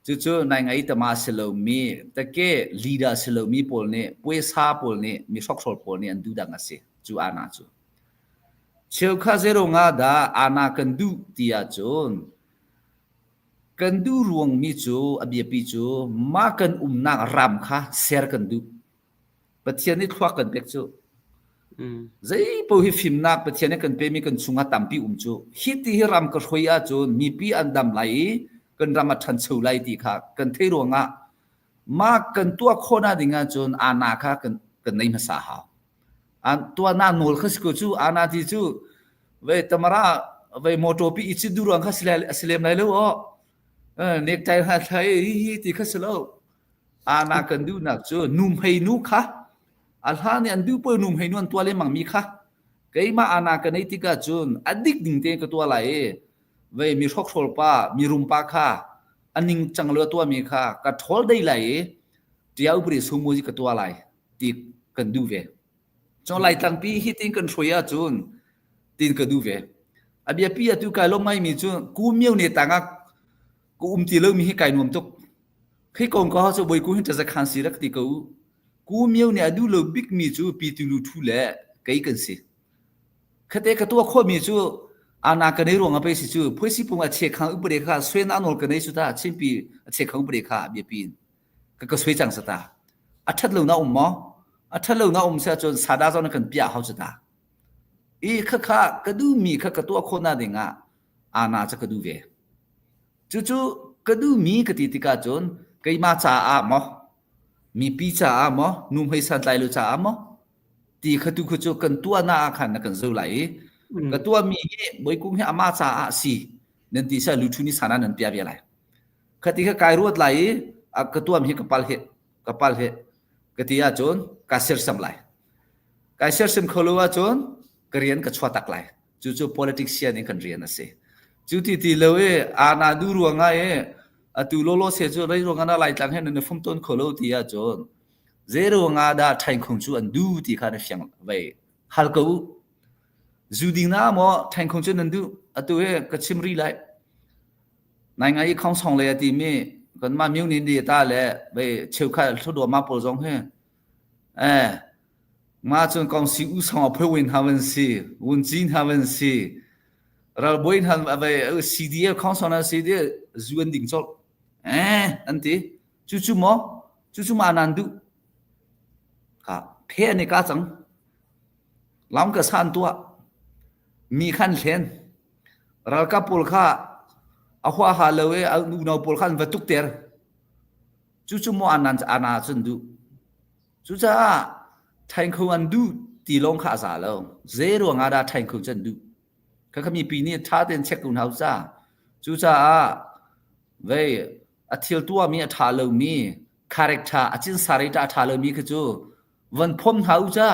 Cucu naingai tama si lomi, take leader si lomi pawl nih, puaisa pawl nih, mi hrokhrawl pawl nih an duh dang a si. Cu ana cu. Cheukha zeirung ah dah ana kan duh ti ahcun kan duh ruangmi cu a biapi cu mah kan umnak ram kha ser kan duh. Pathian nih thluak kan pek cu. Zeipaoh hi fimnak Pathian nih kan pemi kan chungah tampi um cu. Hi ti hi ram ka hruai ahcun mipi an dam lai i kan ram a ṭhancho lai ti kha kan theih ruangah mah kan tuah khawhnak ding ahcun ana kha kan kan nei hmasa hau. An tuahnak nawl kha si ko cu ana ti cu vei tamara vei motor pi i cit duh ruang kha si lem lai lo aw. Necktie ha thlai hi ti kha si lo. Ana kan duhnak cu nuhmei nu kha a hlan i an duh paoh nuhmei nu an tuah lengmang mi kha keimah ana ka neih tikah cun a dik ding tein ka tuah lai i vei mi hrokhrawl pa mi rum pa kha a ning cang lo a tuahmi kha ka ṭhawl dei lai i ṭia upri sumuzi ka tuah lai ti kan duh ve. Cun Laitlangpi hi tin kan hruai ahcun tin ka duh ve. A biapi atu kai lawm ngaimi cu ku mio ne tangah ka um ti lomi hi kai nuam tuk. Khi kong ka cu bawi ku hin ṭazakhan si rak ti ko u. Ku mio nih a duh lo bikmi cu pi tu lu thu le kei kan si. Khate ka tuah khawhmi cu Ana ka nei ruang a pe si cu phuisi pung a che khang upade kha suen a nawl ka nei su ta Chinpi a che khang upade kha biapi in ka ka sui cang sa ta. A that lo na um maw? A that lo na um sia cun sada zong na kan piah hau cu ta. I kha kha ka duh mi kha ka tuah khawh na ding ah ana ca ka duh ve. Cucu ka duh mi ka ti tikah cun keimah caah maw mipi caah maw nuhmei santlai lo caah maw ti kha tu khu cu kan tuahnak ah khan na kan zo lai i ka tuahmi hi Bawikung hi amah caah si nan ti sa luthu ni sana nan pia ve lai khati kha kai ruat lai i ka tuam hi ka pal he ka pal he ka ti ahcun ka sirsam lai kai sirsam kho lo ahcun ka rian ka chuah tak lai cucu politician in kan rian a si cu ti ti lo i ana du ruangah i atu lolo se cu rei ruangah na lai tlang he nan fum ton kho lo ti ahcun Zei ruangah dah ṭhaikhung cu an duh ti kha na fiang vei hal ko u. Zu ding na maw ṭhaikhung cu nan duh? Atu hi ka chim rih lai. Nai ngai i khong song le a timi kanmah myo nin di ta le vei cheukhat hludua ma pawl zong hi eh ma cun kong si u song a phoi win ha van si wun cin ha van si ralbawi hna vei CDF khong song na CDF zu an ding colh eh an ti Cucu maw? Cucu ma nan duh? Ka phe an i ka cang. Lam ka san tuah. Mi khan hlen. Ralkap pawl kha a hua ha lo i a unau pawl kha an va tuk ter. Cucu maw anan ana cun duh. Cucaah thaingkho an duh ti lawng kha a za lo. Zei ruang ah dah thaingkho cu an duh? Khakha mipi nih ṭha tein check ko hna u ca. Cucaah vei a thil tuahmi a ṭha lomi character a cin sarita a ṭha lomi khi cu van phom hna u ca.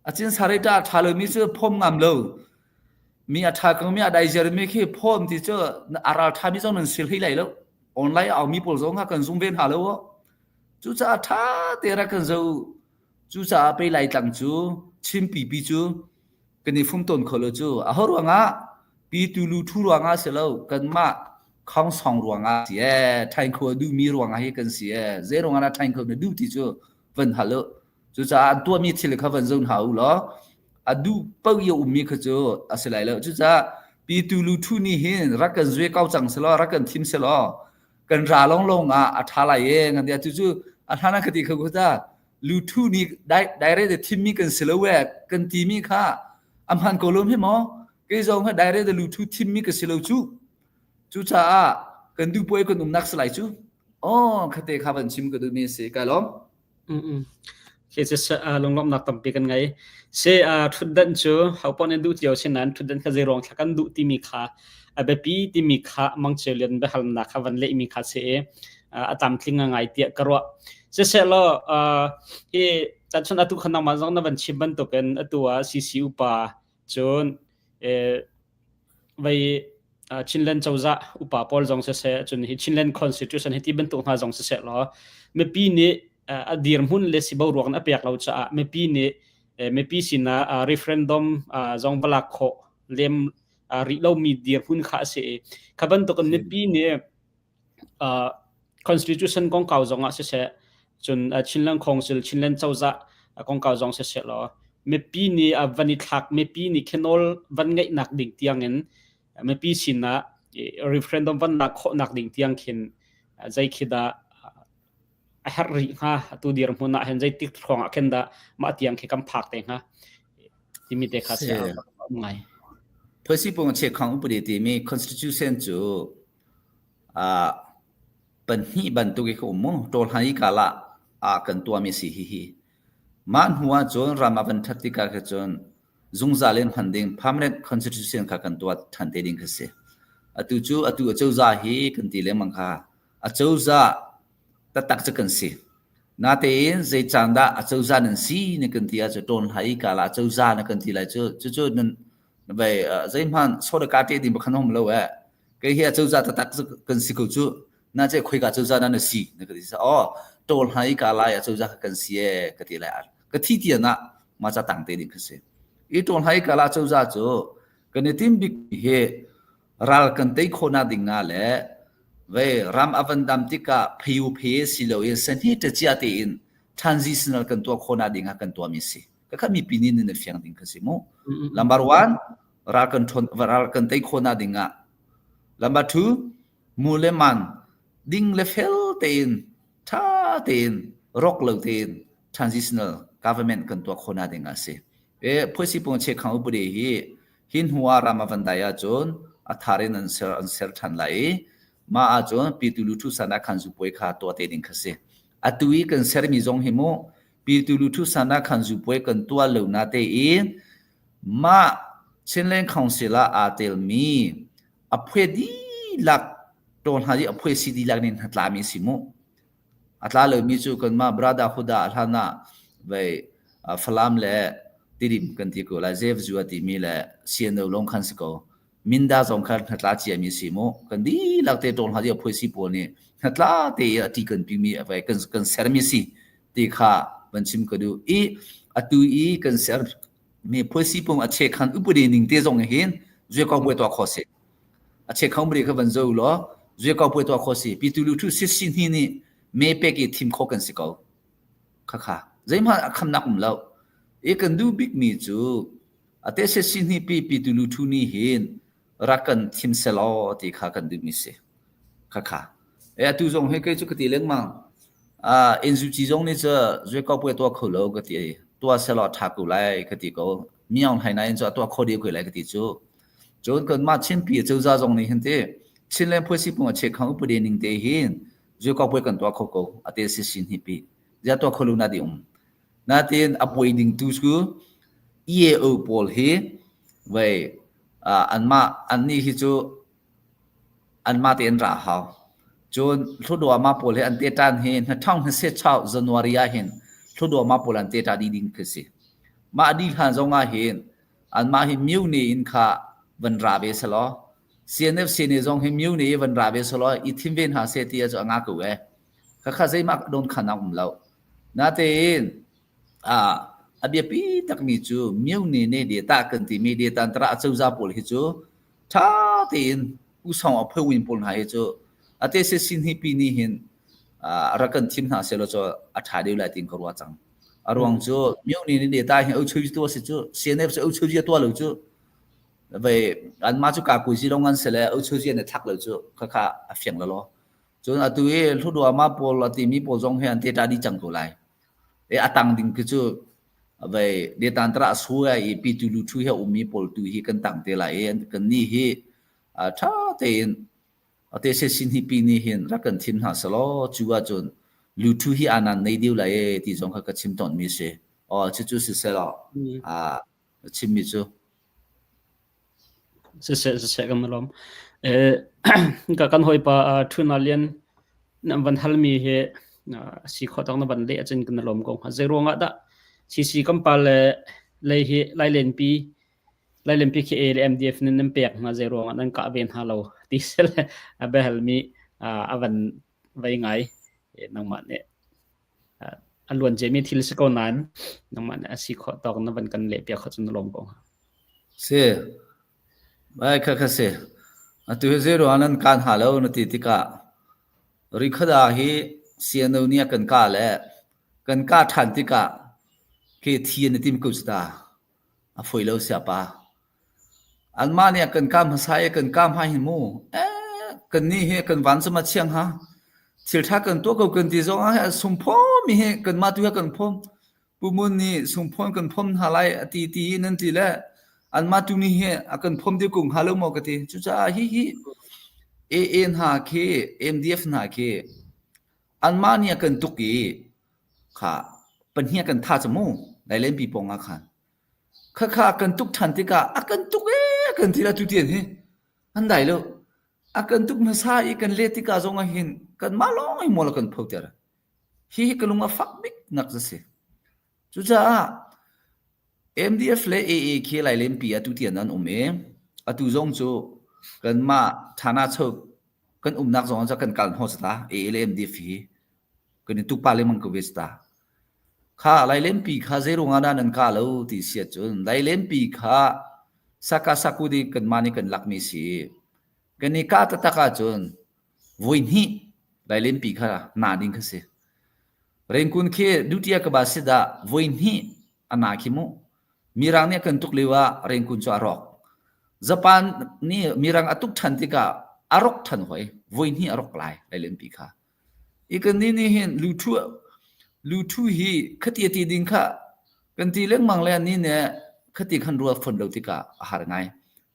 A cin sarita a ṭha lomi cu phom ngam lo. Mi a ṭha kangmi a daizer mi khi phom ti cu a ral ṭhami zong nan sil hlei lai lo. Online a aumi pawl zong kha kan zum ve hna lo. Cucaah ṭha te rak kan zoh. Cucaah pei Laitlang cu Chin pipi cu kan i fum tawn kho lo cu aho ruangah pitu lu thu ruangah si lo kanmah khongsong ruangah si ee ṭhain kho a duhmi ruangah hi kan si ee zei ruangah dah ṭhain kho na duh ti cu van hal u cucaah an tuahmi thil kha van zoh hna u law a duh paoh i a ummi kha cu a si lai lo cucaah pitu lu thu nih hin rak kan zue ko cang selaw rak kan thim selaw kan ra longlong ah a ṭha lai e ngan tia cucu a hlan ah ka ti kho ko ta luthu nih direct thimmi kan si lo e kan timi kha a hman ko lo hi maw kei zong ha direct luthu thimmi ka si lo cu cucaah kan duh puai kan umnak si lai cu oh khate kha van chim ka duh mi si kai lom Khi cu lunglawmhnak tampi kan ngei. Si ṭhutdan cu hopaoh nih duh cio si nain ṭhutdan kha zei ruang thla kan duh timi kha a biapi timi kha Mang Ceu Lian biahalnak kha van lehmi kha si i a tlamtling ngai tiah ka ruah. Siseh law hi tachun atu kha nangmah zong na van chim bantukin atu ah CC upa cun vei Chinland cozah upa pawl zong siseh cun hi Chinland Constitution hi ti bantuk hna zong siseh law mipi nih a dirhmun le si boruak in a pek lo caah mipi nih mipi sinah referendum zong va lak khawh lem rih lomi dirhmun kha a si i kha bantuk in mipi nih Constitution kongkau zong ah siseh cun Chinland Council Chinland cozah kongkau zong siseh law mipi nih van i thlak mipi nih khenol van ngeihnak ding tiangin mipi sinah referendum van lak khawhnak ding tiang khin zei khi dah a herh rih hnga atu dirhmun ah hin zeitik hrawng ah khin dah mah tiang khi kan phak te hnga timi te kha si ngai. Phoisipung chekhang upadi timi constitution cu Pahnih bantuk i ka um mu. Ṭawlhlan i kal ah ah kan tuahmi a si hihi. Mah hnu ahcun ram a van ṭhat tikah khin cun zungzal in hman ding permanent constitution kha kan tuah ṭhan te ding khi si. Atu cu atu acozah hi kan ti lengmang kha. Acozah taktak cu kan si. Natein zei caan dah acozah nan si na kan ti ahcun ṭawnhlai i kal ah acozah na kan ti lai cu cucu nan vai zeihmanh sawdaka ṭeh ding bakhan um lo eh. Kei hi acozah taktak cu kan si ko cu. Na ce khoika cozah na na si na ka ti sa oh ṭawl hna i ka lai acozah kha kan si ee ka ti lai ka thi tian ah ma ca tang te ding kha si. I ṭawl hna i ka la cozah cu kan i tim bik hi ral kan tei khawhnak ding ah le vei ram a van dam tikah pheu phe si lo in sahni ṭacia tein transitional kan tuah khawhnak ding ah kan tuahmi si. Ka kha mipi nih nan fiang ding kha si mu. Number one. Ral kan ṭhawn ral kan tei khawhnak ding ah. Number 2 mu le man ding le fel tein ṭha tein rok lo tein transitional government kan tuah khawhnak ding ah si. E phuasi pung che khang upade hi hi hnu ah ram a van dai ahcun a thar in an ser an ser ṭhan lai i mah ahcun pitu lu thu sana khan zu puai kha tuah te ding kha si. Atu i kan sermi zong hi mu pitu lu thu sana khan zu puai kan tuah lo na te in mah Chinland Council ah aa telmi a phuai dihlak tawl hna i a phuai si dihlak nih hnatlami si mu. A tla lomi cu kanmah Brother Huda a hlan ah vei Falam le Tidim kan ti ko lai Zev zu a timi le CNO lawng khan si ko. Minda zong khan hnatla ciami si mu. Kan dihlak te tawl hna i a phuai si pawl nih hnatla te i a ti kan pimi vei kan kan sermi si ti kha van chim ka duh. I atu i kan ser mi phuai pung a che khan upadi ning te zong hin zue ko buai to kho si. A che kho mri kha van zo law zue ko puai to kho si. Pi tu lu thu si si hni nih me pek i thim kho kan si ko. Kha kha zeihmanh a khamnak um lo. I kan duh bik mi cu ate se si hni pi pi tu lu thu ni hin rak kan thim selaw ti kha kan duh mi si. Kha kha. E atu zong he kei cu ka ti lengmang. Ah NUG zong nih cu zue ko puai tuah kho lo ka ti. Tuah selaw tha ko lai ka ti ko. Miang hai na in cu a tuah kho dih ko lai ka ti cu. Cun kanmah Chinpi cozah zong nih hin ti Chinland phuasi pung a chekhang upadi ning te hin zuikau puai kan tuah kho ko a te si sin hi pi zia tuah kho lu na di um natin a puai ding tu cu EAO pawl hi vei anmah annih hi cu anmah te an ra hau cun hluduama pawl hi an te tan hi hnathang hnase chau January ah hin hluduama pawl an te ta di ding khi si mah di hlan zong ah hin anmah hi myone in kha van ra ve selaw CNF CNA zong hi myone i van ra ve selaw i thim ve hna seh ti cu a nga ko e khakha zeimah don khan a um lo natein a a biapi takmi cu myone ne data kan timi data tara acozah pawl hi cu tha tein usong a phewin pawl hna hi cu ate se sin hi pi ni hin rak kan thim hna selaw cu a tha deuh lai tin ka ruah cang A ruang cu myone nih neta hi ochoji tuah si cu CNF cu ochoji a tuah lo cu vei anmah cu kakuzi lawng an si le ochoji an i thlak lo cu khakha a fiang lalaw. Cun atu i hluduama pawl a timi pawl zong hi an te ṭa dih cang ko lai. E a tang ding khi cu vei detan tara a suai i pitu lu ṭhu hi a ummi pawl tu hi kan tang te lai i kan nih hi ṭha tein Ate se sin hi pi nih hin rak kan thim hna selaw cu ahcun luthu hi anan nei deuh lai e ti zong kha ka chim tawn mi si. Aw cucu siselaw a chimmi cu. Siseh siseh kan lawm. Eh ka kan hawipa Thuna Lian nan van halmi hi si kho tak na van leh achin kan lawm ko hnga. Zei ruangah dah CC kan pa le lei hi Lailenpi Lailenpi khi A le MDF nih nan pek hna zei ruangah nan kah ve hna lo ti sel a biahalmi a van vei ngai nangmah nih a luan ciami thil si ko nain nangmah nih a si khawh tawk na van kan leh piak khawh cun na lawm ko hnga. Si. Bai kha kha si. Atu hi zei ruangah nan kaan ha lo na ti tikah Rikhada hi CNO nih a kan kah le kan kah ṭhan tikah khi thi an i tim ko cu ta. A fawi lo siapa. Anmah nih a kan kah hmasa i kan kah hma hin mu eh kannih hi kan van cuma chiang ha. Thil ṭha kan tuah ko kan ti zong ah sungphawm mi hi kanmah tu hi kan phawm. Pu Mun nih sungphawn kan phawm hna lai a ti ti nan ti le anmah tu nih hi a kan phawm dih ko hnga lo maw ka ti. Cucaah hihi AA hna khi MDF hna khi anmah nih a kan tuk i kha pahnih kan tha cu mu Lailenpi pawng ah khan khakha kan tuk ṭhan tikah a kan tuk ee kan ti la tu tian hi an dai lo a kan tuk hmasa i kan let tikah zong ah hin kanmah lawng hi mual a kan pho ter hi hi ka lung a fak bik nak a si cucaah MDF le AA khi Lailenpi atu tian an um i atu zong cu kanmah thana chok kan umnak zong ah kan kal hnawh ta AA le MDF hi kan i tuk pah lengmang ko ve ta. Kha Lailenpi kha zeiruang ah dah nan kah lo ti si ahcun Lailenpi kha saka saku di kanmah nih kan lakmi si. Kan i kah taktak ahcun voi hnih Lailenpi kha na ding kha si. Rengkun khi duty ka ba si dah voi hnih a na khi mu. Mirang nih a kan tuk lio ah Rengkun cu a rawk. Japan nih Mirang a tuk ṭhan tikah a rok ṭhan hoi. Voi hnih a rok lai Lailenpi kha. I kan nih nih hin luthu luthu hi khati a ti ding kha kan ti lengmang le annih nih khati khan ruat fawn lo tikah a har ngai.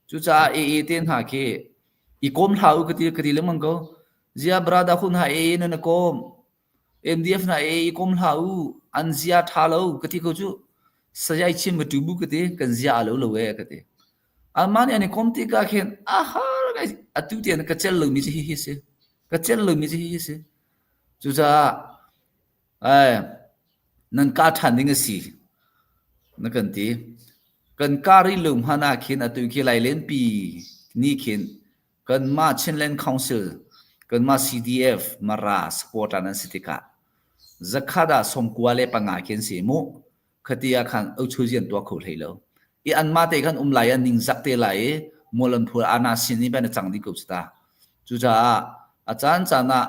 Cucaah AA te hna khi i kawm hlah u ka ti ka ti lengmang ko. Zia brother hun ha AA nan i kawm. MDF hna AA i kawm hlah u. An zia ṭha lo ka ti ko cu. Sayai chim ka tu bu ka ti kan zia a lo lo e ka ti. Anmah nih an i kawm tikah khin a har ngai atu tiang ka cel lomi cu hihi si. Ka cel lomi cu hihi si. Cucaah ai nan kah ṭhan ding a si na kan ti. Kan kah rih lo hmanh ah khin atu khi Lailenpi nih khin kanmah Chinland Council, kanmah CDF Mara supporter nan si tikah zakhat ah 95 khi an si mu. Khati ah khan ochuzi an tuah kho hlei lo. I anmah te khan um lai ah ningzak te lai i mual an phul ana sin i ban a cang dih ko cu ta. Cucaah a caan caan ah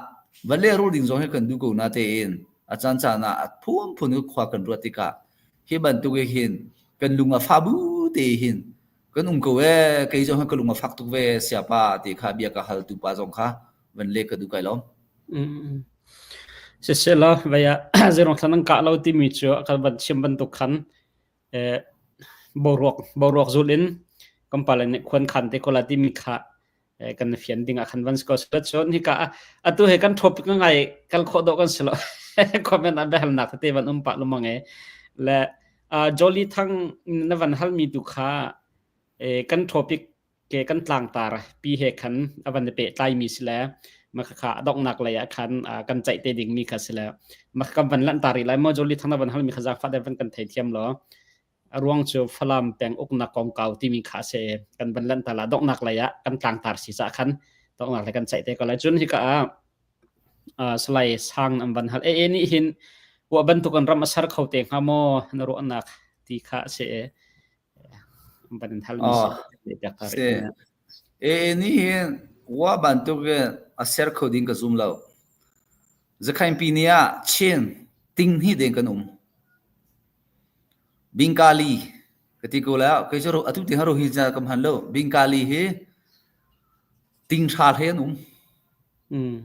va lehrul ding zong hi kan duh ko na tein a caan caan ah a phunphun in khua kan ruat tikah hi bantuk hi hin kan lung a fa bu te hin kan um ko ee kei zong hi ka lung a fak tuk ve siapa ti kha bia ka hal tu pa zong kha van le ka duh kai lom. Siselaw vei ah zeirong thlan an kah lo timi cu a kan van chim bantuk khan eh, boruak boruak zul in kan pale nih khuan khan te ko la timi kha eh, kan fian ding ah khan van si ko sila cun hika atu he kan topic ngai kal khawh dawh kan si lo comment ah biahalnak tete van um pah lumang e le uh, Jolly Thang na van halmi tu kha eh, kan topic ke kan tlangtar pi he khan a van i pehtlaimi si le makhakha a donghnak lei ah khan kan ceih te dingmi kha si le kan van lanhtar rih lai maw Joli Thang na van halmi kha zaangfah deuh van kan theithiam law a ruang cu Falam peng uknak kongkau timi kha se kan van lanhtar la donghnak lei ah kan tlangtar si ca khan donghnak lei kan ceih te ko lai cun hika ah Salai Sang an van hal e e nih hin wa bantuk an ram a ser kho te hnga maw na ruahnak ti kha se van in halmi Oh, si. E ni hin wa bantuk in a ser kho ding ka zum lo. Zakhain pi ni ah Chin ting hnih deng kan um. Bingkali ka ti ko la kei cu atu ti haro hi cha kam han lo. Bingkali hi ting hra hle an um. Mm.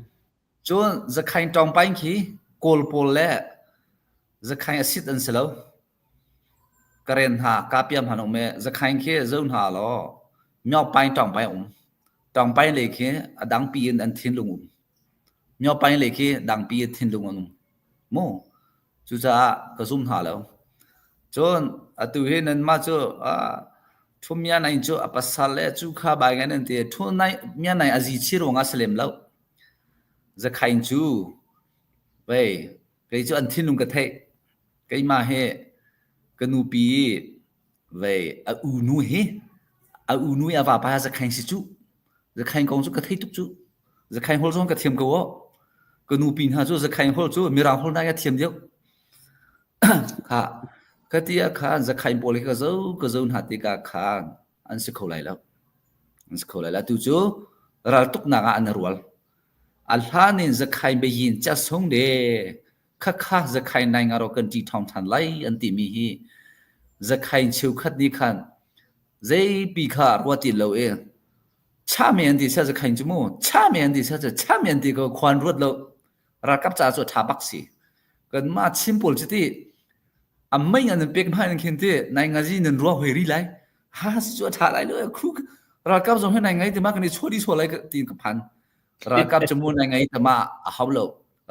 Cun Zakhain ṭawngpaing khi Kawl pawl le Zakhain a sit an si lo. Karen hna, Kapiam hna an um i Zakhain khi zo hna law Myaungpaing ṭawngpaing a um. Ṭawngpaing lei khi a dangpi in an thinlung um. Myaungpaing lei khi dangpi in thinlung an um. Mu. Cucaah ka zum hna lo. Cun atu hi nanmah cu ah Thu Mya Naing cu a pasal le cu kha bai ngai nan ti. Thu Mya Naing a zi chi ruangah si lem lo. Zakhain cu vei kei cu an thinlung ka theih. Keimah hi ka nupi vei a unu hi a unu i a vapa hi Zakhain si cu. Zakhain kong cu ka thei tuk cu. Zakhain holh zong ka thiam ko aw. Ka nupi hna cu Zakhain holh cu Mirang holh nain a thiam deuh. Kha ka ti ah khan Zakhain pawl hi ka zo ka zo hna tikah khan an si kho lai lo. An si kho lai lo. Atu cu raltuknak ah an i rual. A hlan in Zakhain biayin ca sung de khakha Zakhain nai nga ro kan ṭi ṭhawng ṭhan lai an timi hi Zakhain cheukhat nih khan zeipi kha ruat ti lo i chami an ti sia Zakhain cu mu chami an ti sia chami an ti ko khuan ruat lo ralkap ca cu a ṭha bak si. Kanmah Chin pawl cu ti a mei an pek hma in khin ti nai ngazi nan ruah hoi ri lai ha si cu a ṭha lai lo khu ralkap zong hi nai ngai te ma kan i chuah dih sual lai tiin ka phan ralkap cu mu nai ngai te ma a hau lo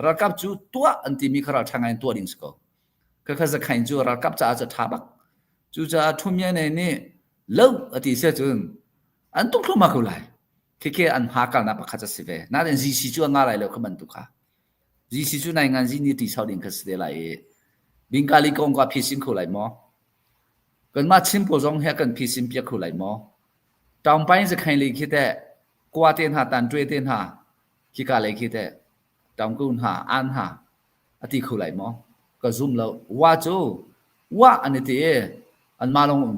ralkap cu tuah an timi kha ralṭha ngai in tuah ding si ko ka kha zakhain cu ralkap caah cu ṭha bak cucaah Thumya nei nih lo a ti sia cun an tuk thluahmah ko lai khikhe an hma kalnak pakhat a si ve nain GC cu a nga lai lo kha bantuk kha GC cu nai ngan zi ni ti sau ding kha si te lai i Bingkali kong ka phisin kho lai maw Kanmah Chin pawl zong hi kan phisin piak kho lai maw? Taungpaing zakhain lei khi teh kua te hna tanṭue te hna khika lei khi teh taungku hna an hna a ti kho lai maw? Ka zum lo. Wa cu wa an i ti i anmah lawng um.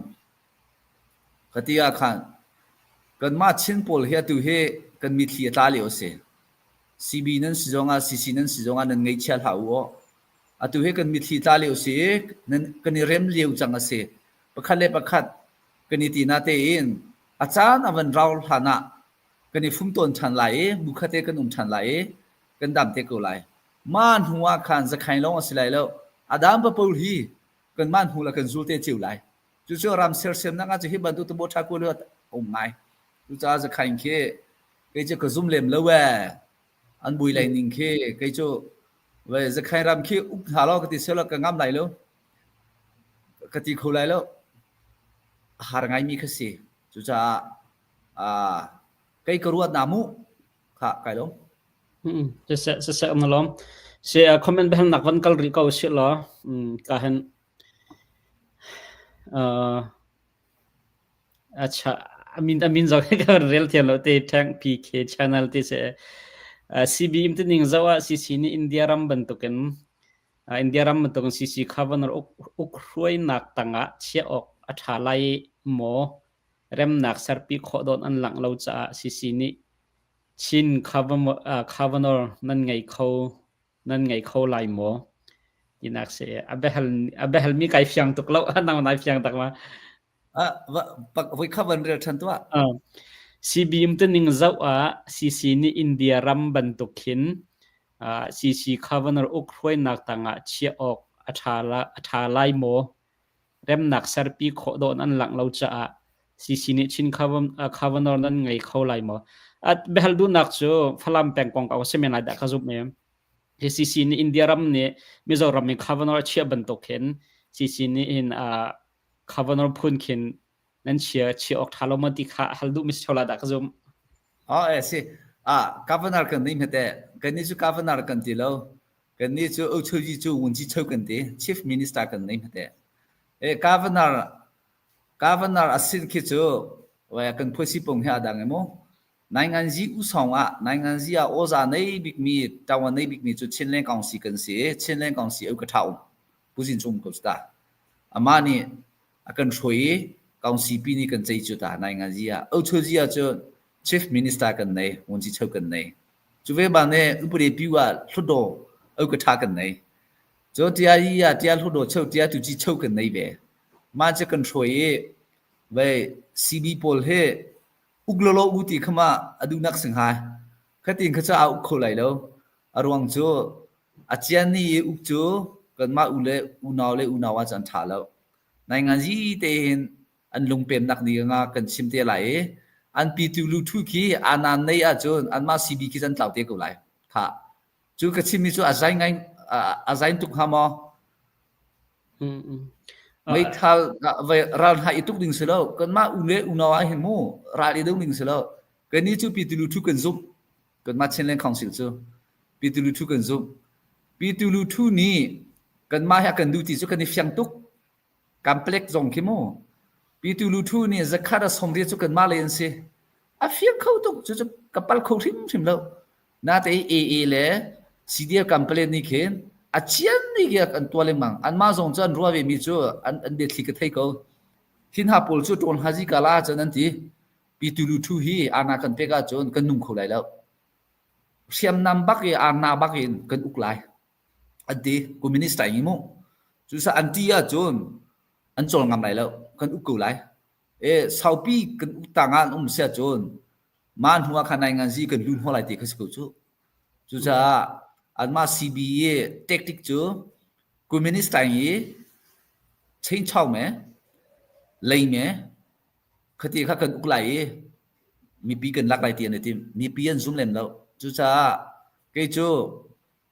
Ka ti ah khan kanmah Chin pawl hi atu hi kan mitthli a tla lio a si. CB nan si zongah CC nan si zongah nan ngaihchia hlah u aw. Atu hi kan mitthli tla lio si i nan kan i rem lio cang a si. Pakhat le pakhat kan i ti na tein a A caan a van rau hlan ah kan i fum tawn ṭhan lai i mukhate kan um ṭhan lai i kan dam te ko lai. Mah hnu ah khan zakhain lawng a si lai lo. A dam papawl hi kanmah hnu le kan zul te cio lai. Cucu ram sersiamnak ah cu hi bantuk tabo ṭha ko a um ngai. Cucaah zakhain khi kei cu ka zum lem lo ee. An bui lai ning khi kei cu zakhain ram khi uk hna law ka ti selaw ka ngam lai lo. Ka ti kho lai lo. A har ngaimi kha si. Cucaah kei ka ruat na mu. Kha kai lawm. Siseh siseh um lawm. Si comment biahalnak van kal rih ko sih law ka hen acha amin amin zong ka van rel thiam lo te Thank PK channel ti se CB im tining zo ah CC nih India ram bantukin India ram bantukin CC governor uk uk hruainak tangah chiah awk a tha lai maw remnak serpi khawh dawn an langh lo caah CC nih Chin governor nan ngei kho nan ngei kho lai maw? Tinak si. A biahal a biahalmi kai fiang tuk lo. Nang nai fiang tak ma? Voi kha van rel ṭhan tuah. CB umtuning zoh ah CC nih India ram bantuk khin CC governor uk hruainak tangah chiah awk a ṭha la a ṭha lai maw? Remnak serpi khawh dawh an langh lo caah CC nih Chin Governor nan ngei kho lai maw? Biahal duhnak cu Falam peng kongkau a si men lai dah ka zumh i hi CC nih India ram nih Mizoram in Governor a chiah bantuk hin CC nih hin Governor phun khin nan chia chia awk ṭha lo maw ti kha hal duh mi si dah ka zumh. Oh, eh si. Ah, governor kan ning hmete. Kan ni cu governor kan ti lo. Kannih cu Ochoji cu Wunci Cho kan ti. Chief Minister kan nei hmete. E governor governor asin khi cu kan phuasi pung hi adang emo. Nainganzi usong ah Nainganzi ah oza nei bikmi tawan nei bikmi cu Chinland Council kan si. Chinland Council au ka tha um. Puzin chung ko ta. Ama nih a kan hruai i Council pi nih kan cei cu ta Nainganzi ah. Ochoji ah cu Chief Minister kan nei, Wunci Cho kan nei. Cu ve bang nih upadi piu ah hlutdaw au ka ṭha kan nei. Cu tia yi ah tia hlutdaw cheu tia tu ci cheu kan nei ve. Mah cu kan hruai i vei CB pawl hi uk lolo u ti khama a duhnak sing hai. Khatin kha ca a uk kho lai lo. A ruang cu a cian ni i uk cu kanmah u le unau le unau ah cun ṭha lo. Nai ngan zi te hin an lungpemnak ni nga kan chim te lai i an pitu lu thu khi anan nei ahcun anmah CB khi an tlau te ko lai kha cu ka chimmi cu a zai ngai a zain tuk hnga maw meithal ral hna i tuk ding si lo kanmah u le unau ah hin mu ral i do ding si lo kannih cu pitu lu thu kan zumh kanmah Chinland Council cu pitu lu thu kan zumh pitu lu thu nih kanmah hi a kan duh ti cu kan i fiang tuk Kanpalek zong khi mu Pitu Luthu nih zakhat a sawmriat cu kanmah lei an si. A fiang kho tuk cucu ka pal kho hrimhrim lo. Natein AA le CDF kanpalet nih khin a cian ni khi an tuah lengmang. Anmah zong cu an ruah ve mi cu an an biathli ka thei ko. Hi hna pawl cu ṭawn hazi kala ahcun an ti. Pitu Luthu hi ana kan pek ahcun kan nung kho lai lo. Hriamnam bak i arna bak in kan uk lai. An ti communist ai mu cusa an ti ahcun an cawl ngam lai lo kan uk ko lai e saupi kan uk tang ah an um si ahcun mah hnu ah khan nai ngan zi kan lun hawh lai ti kha si ko cu cucaah anmah CB i tactic cu communist ai i chain chau me lei me khati kha kan uk lai i mipi kan lak lai ti an i tim mipi an zum lem lo cucaah kei cu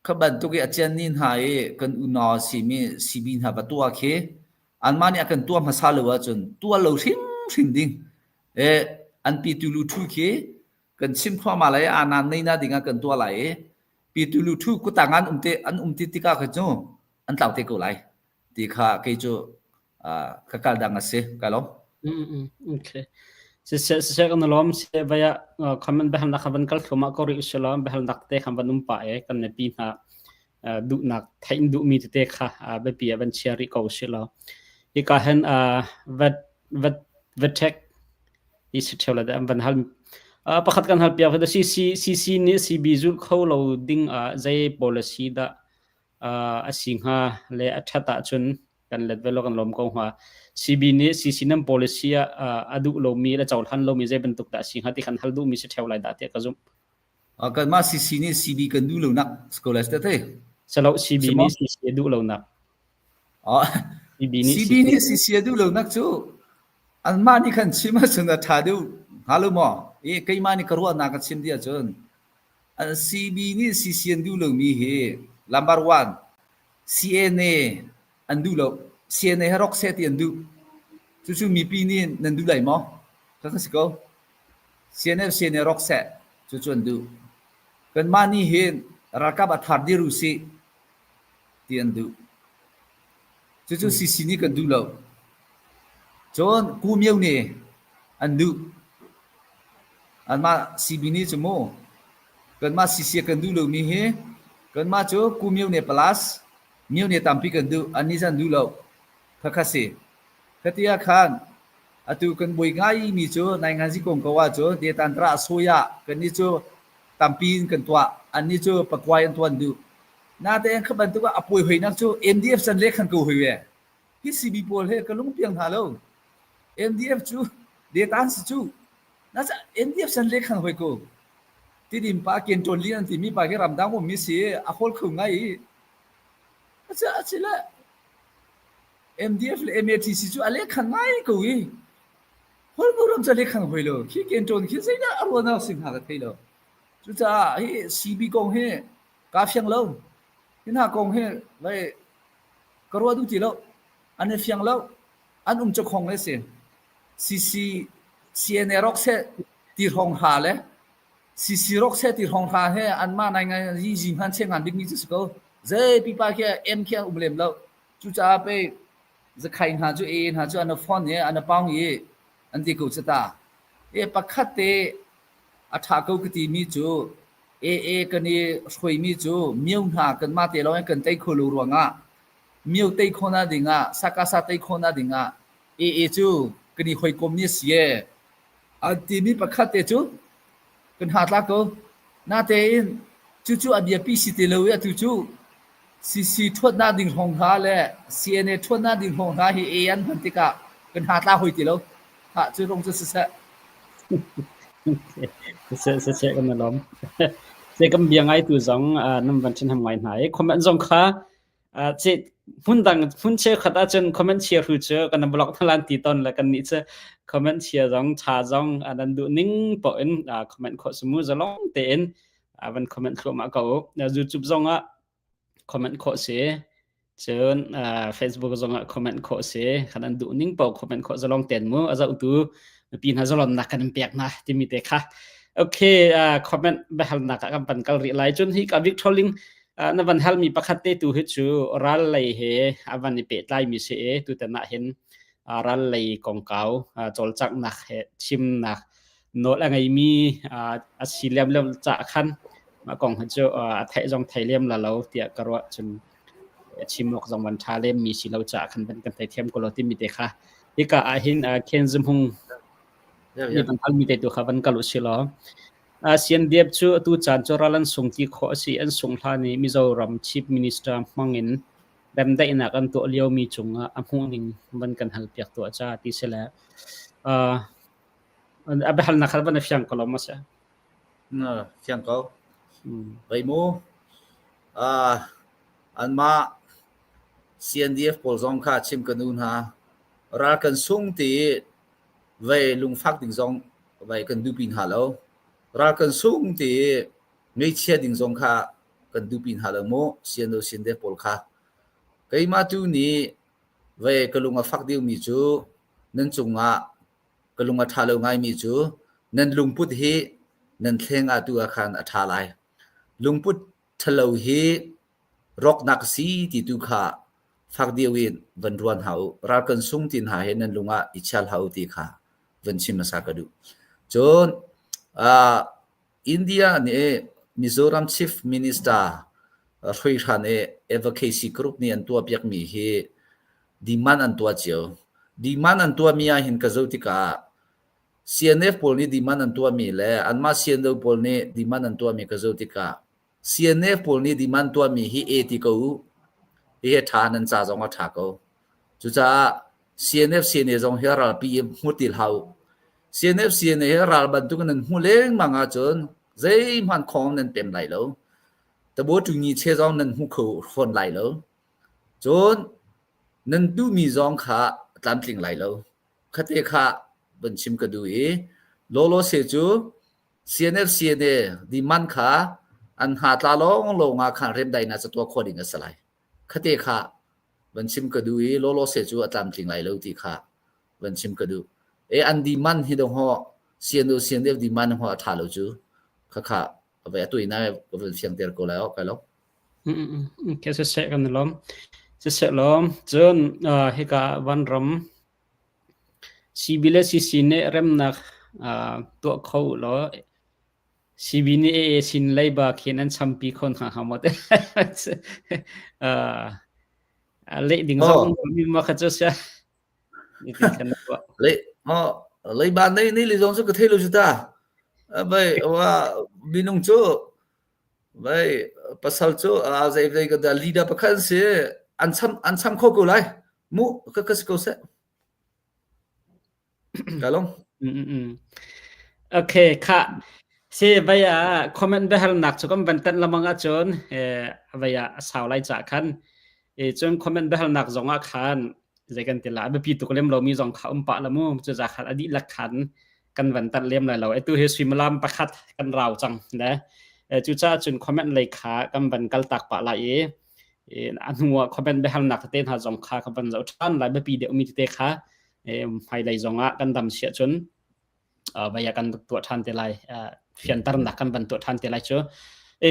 Kha bantuk i a cianni hna i kan unau a simi CB hna va tuah khi anmah nih a kan tuah hmasa lo ahcun tuah lo hrimhrim ding. E, an pitu lu thu khi kan chim thluahmah lai i anan nei na ding ah kan tuah lai i pitu lu thu kutang an um te an um ti tikah kha cu an tlau te ko lai ti kha kei cu ka kal dang a si ka lawm. Okay. Siseh siseh kan lawm se vaya comment behal nak van kal thluahmah ko rih usila behal nak te khan van um pa e kan mipi hna duhnak thein duhmi tete kha biapi ah van chia rih ko usila hika hen vet vet vetek i si theu la an van hal pakhat kan hal piak CC CC nih CB zul kho lo ding ah zei policy dah a si hnga le a that ahcun. Kan let ve lo kan lawm ko hnga. CB nih CC nan policy ah a duh lomi le cohlan lomi zei bantuk dah si hnga ti khan hal duhmi si ṭheo lai dah tiah ka zumh. Kanmah CC nih CB kan duh lonak scholars te. Salo CB nih CC a duh lonak. CB nih CB nih CC a duh lonak cu anmah nih khan chim ahcun a ṭha deuh hnga lo maw? I keimah nih ka ruahnak ka chim dih ahcun CB nih CC an duh lomi hi number one CNA an duh lo. CNA he rawk seh ti an duh. Cucu mipi nih nan duh lai maw? Kha si ko. CNF CNA rawk seh cucu an duh. Kanmah nih hin ralkap a thar dir usih ti an duh. Cucu CC nih kan duh lo. Cun Ku Myo nih an duh. Anmah CB nih cu mu kanmah CC kan duh lomi hi kanmah cu Ku Myo nih plus Myo nih tampi kan duh annih cu an duh lo. Khakha si. Khati ah khan atu kan buai ngaimi cu nainganzi kong ko ahcun detantra soya kannih cu tampi in kan tuah annih cu pakuai an tuan duh. Natein kha bantuk ah a puai hoinak cu MDF can le khan ko hoi ve. Hi CB pawl he ka lung piang hna lo. MDF cu detan si cu. Na ca MDF san le khan hoi ko. Tidim pa ken ṭawn li an timi pa khi ramdang ummi si a hawl kho ngai i. Acha achila MDF le MATC cu a le khan ngai ko i. Hol ko ram ca le khan hoi lo. Khi ken ṭawn khi zeidah a ruahnak si hnga ka thei lo. Cucaah hi CB kong hi kaa fiang lo. Hi hna kong hi vai ka ruah duh ti lo. An i fiang lo. An um cakhong le si. CC CNA rok seh ti hrawng hra le CC rok seh ti hrawng hra he anmah nai ngai zi zi hman che ngan bikmi cu si ko. Zei pipa khi M khi an um lem lo. Cucaah pei zakhai hna cu AA hna cu an phone i an paung i an ti ko cu ta. E pakhat te a ṭha ko ka timi cu AA kan i hruaimi cu mio hna kanmah te lawng in kan tei kho lo ruangah mio tei khawhnak dingah sakasa tei khawhnak dingah AA cu kan i hawikom ni a si ee. An timi pakhat te cu kan ha tla ko. Natein cucu a biapi si ti lo i atu cu CC ṭhuatnak ding hrawng hna le CNA ṭhuatnak ding hrawng hna hi AA an hman tikah kan ha tla hoi ti lo. Ha cu rong cu siseh. Siseh siseh kan i lawm. Se kan bia ngai tu zong nan van ṭhen ham ngai hna i comment zong kha ce hmun dang hmun cheukhat ahcun comment chia hru cu kan blog thalan ti ton le kan nih cu comment chia zong cha zong nan duh ning poh in comment khawh sumu zalong tein van comment thluahmah ko YouTube zong ah comment khawh si. Cun Facebook zongah comment khawh si. Khan an duh ning paoh comment khawh zalong ten mu. A zohtu mipi hna zalonnak kan in pek hna timi te kha. Okay, comment biahalnak ah kan van kal rih lai. Cun hi ka Victor Ling na van halmi pakhat te tu hi cu ral lei he a van i pehtlai mi si e tutan ah hin ral lei kongkau cawlcanghnak he chimnak nawl a ngeimi a si lem lem ca khan mah kong hi cu a theih zong thei lem la lo tiah ka ruah cun chim awk zong van ṭha lem mi si lo caah khan van kan theithiam ko lo timi te kha hika ah hin Ken Zumhung nih van halmi te tu kha van kal u si law CNDF cu atu caan cu ral an sung ti khawh a si an sung hlan i Mizoram Chief Minister hmang in remdaihnak an tuah liomi cungah a hmuhning van kan hal piak tuah ca ti si le A biahalnak kha van i fiang ko lo maw si? Na fiang ko. Vei mu. Uh, anmah CNDF pawl zong kha chim kan u hna. Ral kan sung ti vei lungfak ding zong vei kan duhpi hna lo. Ral kan sung ti ngeichia ding zong kha kan duhpi hna lo mu CNO CNDF pawl kha. Keimah tu nih vei ka lung a fak deuhmi cu nan cungah ka lung a ṭha lo ngaimi cu nan lungput hi nan thleng ah tu ah khan a ṭha lai. Lungput ṭhalo hi rawknak a si ti tu kha fak deuh in van ruan hna u. Ral kan sung ti hna hi nan lung ah i chia hlah u ti kha van chim hmasa ka duh. Cun uh, India nih Mizoram Chief Minister hruihran i advocacy group nih an tuahpiakmi hi demand an tuah cio. Demand an tuahmi ahhin ka zoh tikah CNF pawl nih demand an tuahmi le anmah CNO pawl nih demand an tuahmi ka zoh tikah CNF pawl nih demand tuahmi hi e ti ko u. Hihi a ṭha, nan ca zong a ṭha ko. Cucaah CNF CNA zong hi ralpi i hmu ti hlah u. CNF CNA hi ral bantuk in nan hmuh lengmang ahcun zeihmanh khawng nan pem lai lo. Tabo ṭungi che zong nan hmu kho fawn lai lo. Cun nan duhmi zong kha a tlamtling lai lo. Khate kha van chim ka duh i lawlawse cu CNF CNA demand kha an hna tla lawnglawng ah khan remdaihnak ca tuah khawh ding a si lai. Khate kha van chim ka duh i lawlawse cu a tlamtling lai lo ti kha van chim ka duh. E an demand hi dong ho CNO CNF demand ho a tha lo cu khakha vai atu ina ka van fiangter ko lai ok kai lo. Okay, siseh kan lom. Siseh lom. Cun hika vanram CB le CC nih remnak tuah kho law CB nih AA sin leiba khin an champi kho hna hnga maw te. Leh ding zong mi ma kha chu sia. Le leiba nei nei le zong cu ka thei lo cu ta. Bai wa minung cu Vai pasal cu zei zei ka dah leader pakhat an si an cham an cham kho ko lai mu ka ka si ko seh ka long Okay kha si vai a comment biahalnak cu kan van tanh lamang ahcun vai a sau lai ca khan e cun comment biahalnak zong ah khan zei kan ti la biapi tuk lem lomi zong kha um pah la mu cu za khan a dihlak khan kan van tat lem lai lo atu hi suimilam pakhat kan rau cang le cucaah cun comment lei kha kan van kal tak pah lai i a hnu ah comment biahalnak tete hna zong kha kan van zoh ṭhan lai biapi deuh mi tete kha hmailei zong ah kan dam siah cun vaya kan tuah ṭhan te lai fianternak kan van tuah ṭhan te lai cu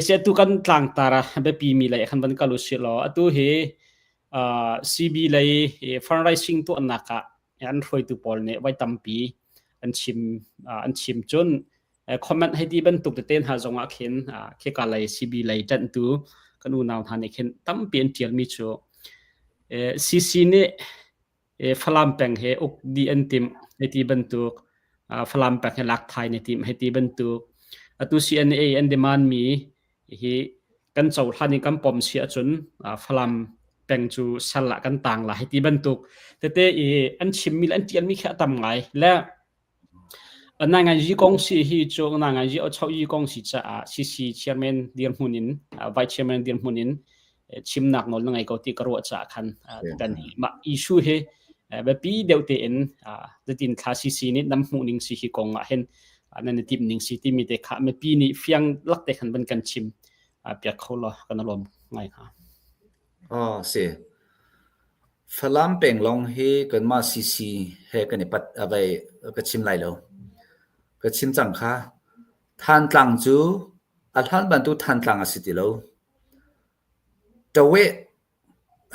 sia tu kan tlangtar biapi mi lei kan van kal u si law atu hi CB lei fundraising tuahnak ah an hruaitu pawl nih voi tampi an chim an chim cun comment hei ti bantuk tete hna zong ah khin khika lei CB lei ṭanhtu kan unau hna nih khin tampi an ṭialmi cu CC nih Falam peng he uk dih an timh hei ti bantuk Falam peng he lak thai ne timh hei ti bantuk atu CNA an demand mi hi kan cohlan i kan pom si ahcun Falam peng cu sal ah kan tang la hei ti bantuk tete i an chimmi le an ṭialmi khi a tam ngai le Nanganzi kong si hi cu Nanganzi Ochoyi kong si caah CC chairman dirhmun in vice chairman dirhmun in chimnak nawl na ngei ko ti ka ruah caah khan kan hi mah issue hi biapi deuh tein zatin thla CC nih nam hmuh ning si hi kong ah hin nan i timh ning si timi te kha mipi nih fiang lak te khan van kan chim piak kho law kan lawm ngai hnga. Oh si. Falam peng lawng hi kanmah CC he kan i pat a vai ka chim lai lo. Ka chim cang kha. Thantlang cu a hlan bantuk Thantlang a si ti lo. Taweh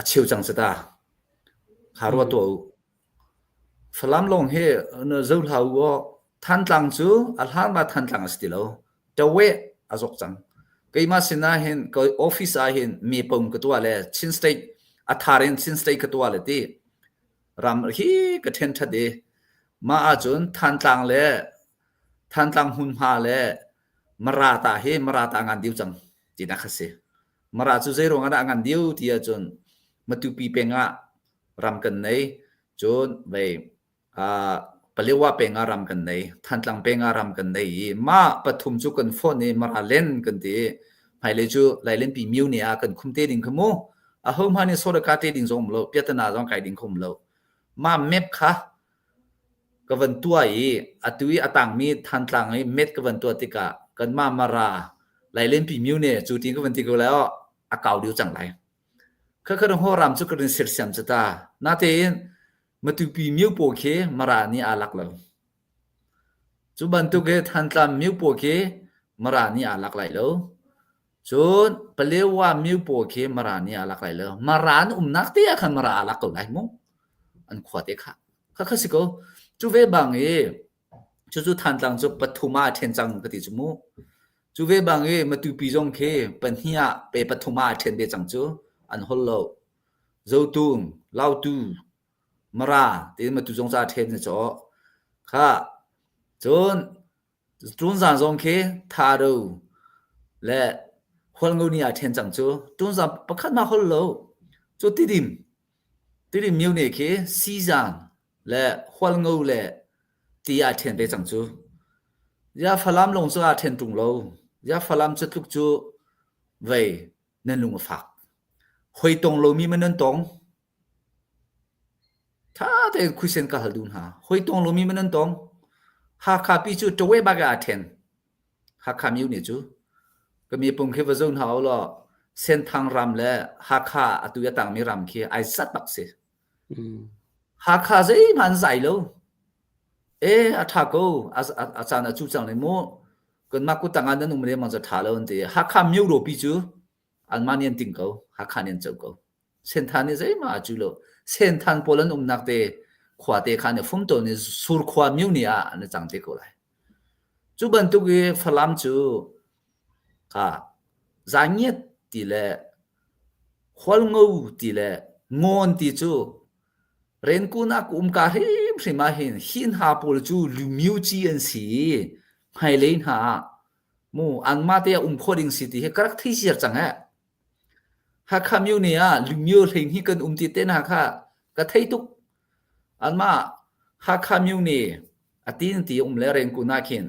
a cheu cang si ta. Kha ruat tuah u. Falam lawng hi zo hlah u aw. Thantlang cu a hlan ma Thantlang a si ti lo. Taweh a zawk cang. Keimah sinah hin ka office ah hin mi pom ka tuah le Chin State a thar in Chin State ka tuah le ti ram hi ka then that i mah ahcun Thantlang le Thantlang hmunhma le Mara ta hi Mara ta ngan diu cang tinak kha si. Mara cu zei ruang ah dah ngan diu ti ahcun Matupi peng ah ram kan nei cun vei Palewa peng ah ram kan nei Thantlang peng ah ram kan nei i mah pathum cu kan fonh i Mara len kan ti i hmailei cu Lailenpi myo ne ah kan khum te ding kha mu aho hmanh nih sawraka te ding zong um lo piatana zong kai ding kha um lo mah map kha ka van tuah i atu i a tangmi Thantlang i met ka van tuah tikah kanmah Mara Lailenpi myo ne cu ti ka van ti ko lai aw a kau deuh cang lai Khakha ram cu ka rin sersiam cu ta. Natein Matupi miopaw khi Mara nih aa lak lo. Cu bantuk hi Thantlang miopaw khi Mara nih aa lak lai lo. Cun Palewa miopaw khi Mara nih aa lak lai lo. Mara an umnak te ah khan Mara aa lak ko lai mu. An khua te kha. Khakha si ko. Cu ve bang i Cucu Thantlang cu pathum ah a ṭhen cang ka ti cu mu. Cu ve bang i Matupi zong khi pahnih ah pe pathum ah a ṭhen ve cang cu. An holh lo. Zotung, Lautu, Mara tiin Matu zong ca a ṭhen na caw. Kha cun Tunzang zong khi Thado le Hualngo ni ah a ṭhen cang cu. Tunzang pakhat mah holh lo. Cu Tidim. Tidim myone khi Sizang le Hualngo le ti aa ṭhen ve cang cu. Ziah Falam lawng cu aa ṭhen ṭung lo. Ziah Falam cu tluk cu vei nan lung a fak. Hoi tong lomi man nan tong. Ṭha tein khuisen ka hal duh hna. Hoi tong lomi man nan tong. Hakha pi cu ṭawe bak ah aa ṭhen. Hakha myone cu. Ka mi pum khi va zo hna u law Senthang ram le Hakha atu i a tangmi ram khi ai zat bak si. Hakha zeihmanh an zai lo. E, a ṭha ko. A, a, a caan a cu cang le mu. Kanmah kuttang ah nan um lengmang cu ṭha lo an ti. Hakha myo pi cu anmah nih an ting ko. Hakha nih an co ko. Senthan nih zeihmah a cu lo. Senthan pawl an umnak te khua te kha an i fum tawn i Surkhua myo ni ah an i cang te ko lai. Cu bantuk i Falam cu kha Zangiat ti le Hualngo ti le Ngawn ti cu Renkun ah ka umka hrimhrim ahhin hi hna pawl cu lumioci an si i hmailei hna ah mu anmah te ah um khawh ding si ti hi ka rak thei ziar cang eh. Hakha myone ah lumio 12 kan um ti te hna kha ka thei tuk. Anmah Hakha myone a tin ti um le Renkun ah khin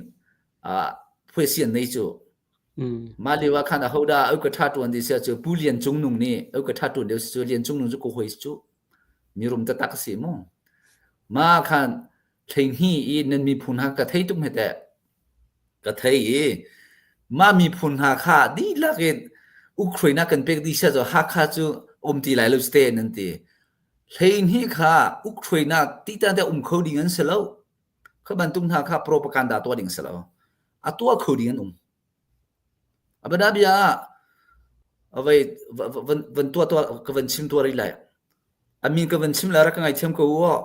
ah phuaisi an nei cu. Mah lio ah khan ahodah au ka ṭha ṭuan ti sia cu Pu Lian Cung Nung nih au ka ṭha ṭuan deuh si cu Lian Cung Nung cu ka hawi si cu. Mirum taktak a si mu. Mah khan 12 i nan miphun hna ka thei tuk hme teh. Ka thei i mah miphun hna kha dihlak in Ukraine kan pek dih sia cu Hakha cu um ti lai lo ste nan ti. 12 kha Ukraine ti tan te um kho ding an si lo. Kha bantuk hna kha propaganda tuah ding si lo. A tuah kho ding an um. A bia ah vai van van tuah tuah ka van chim tuah rih lai. A min ka van chim lai rak ka ngaithiam ko u aw.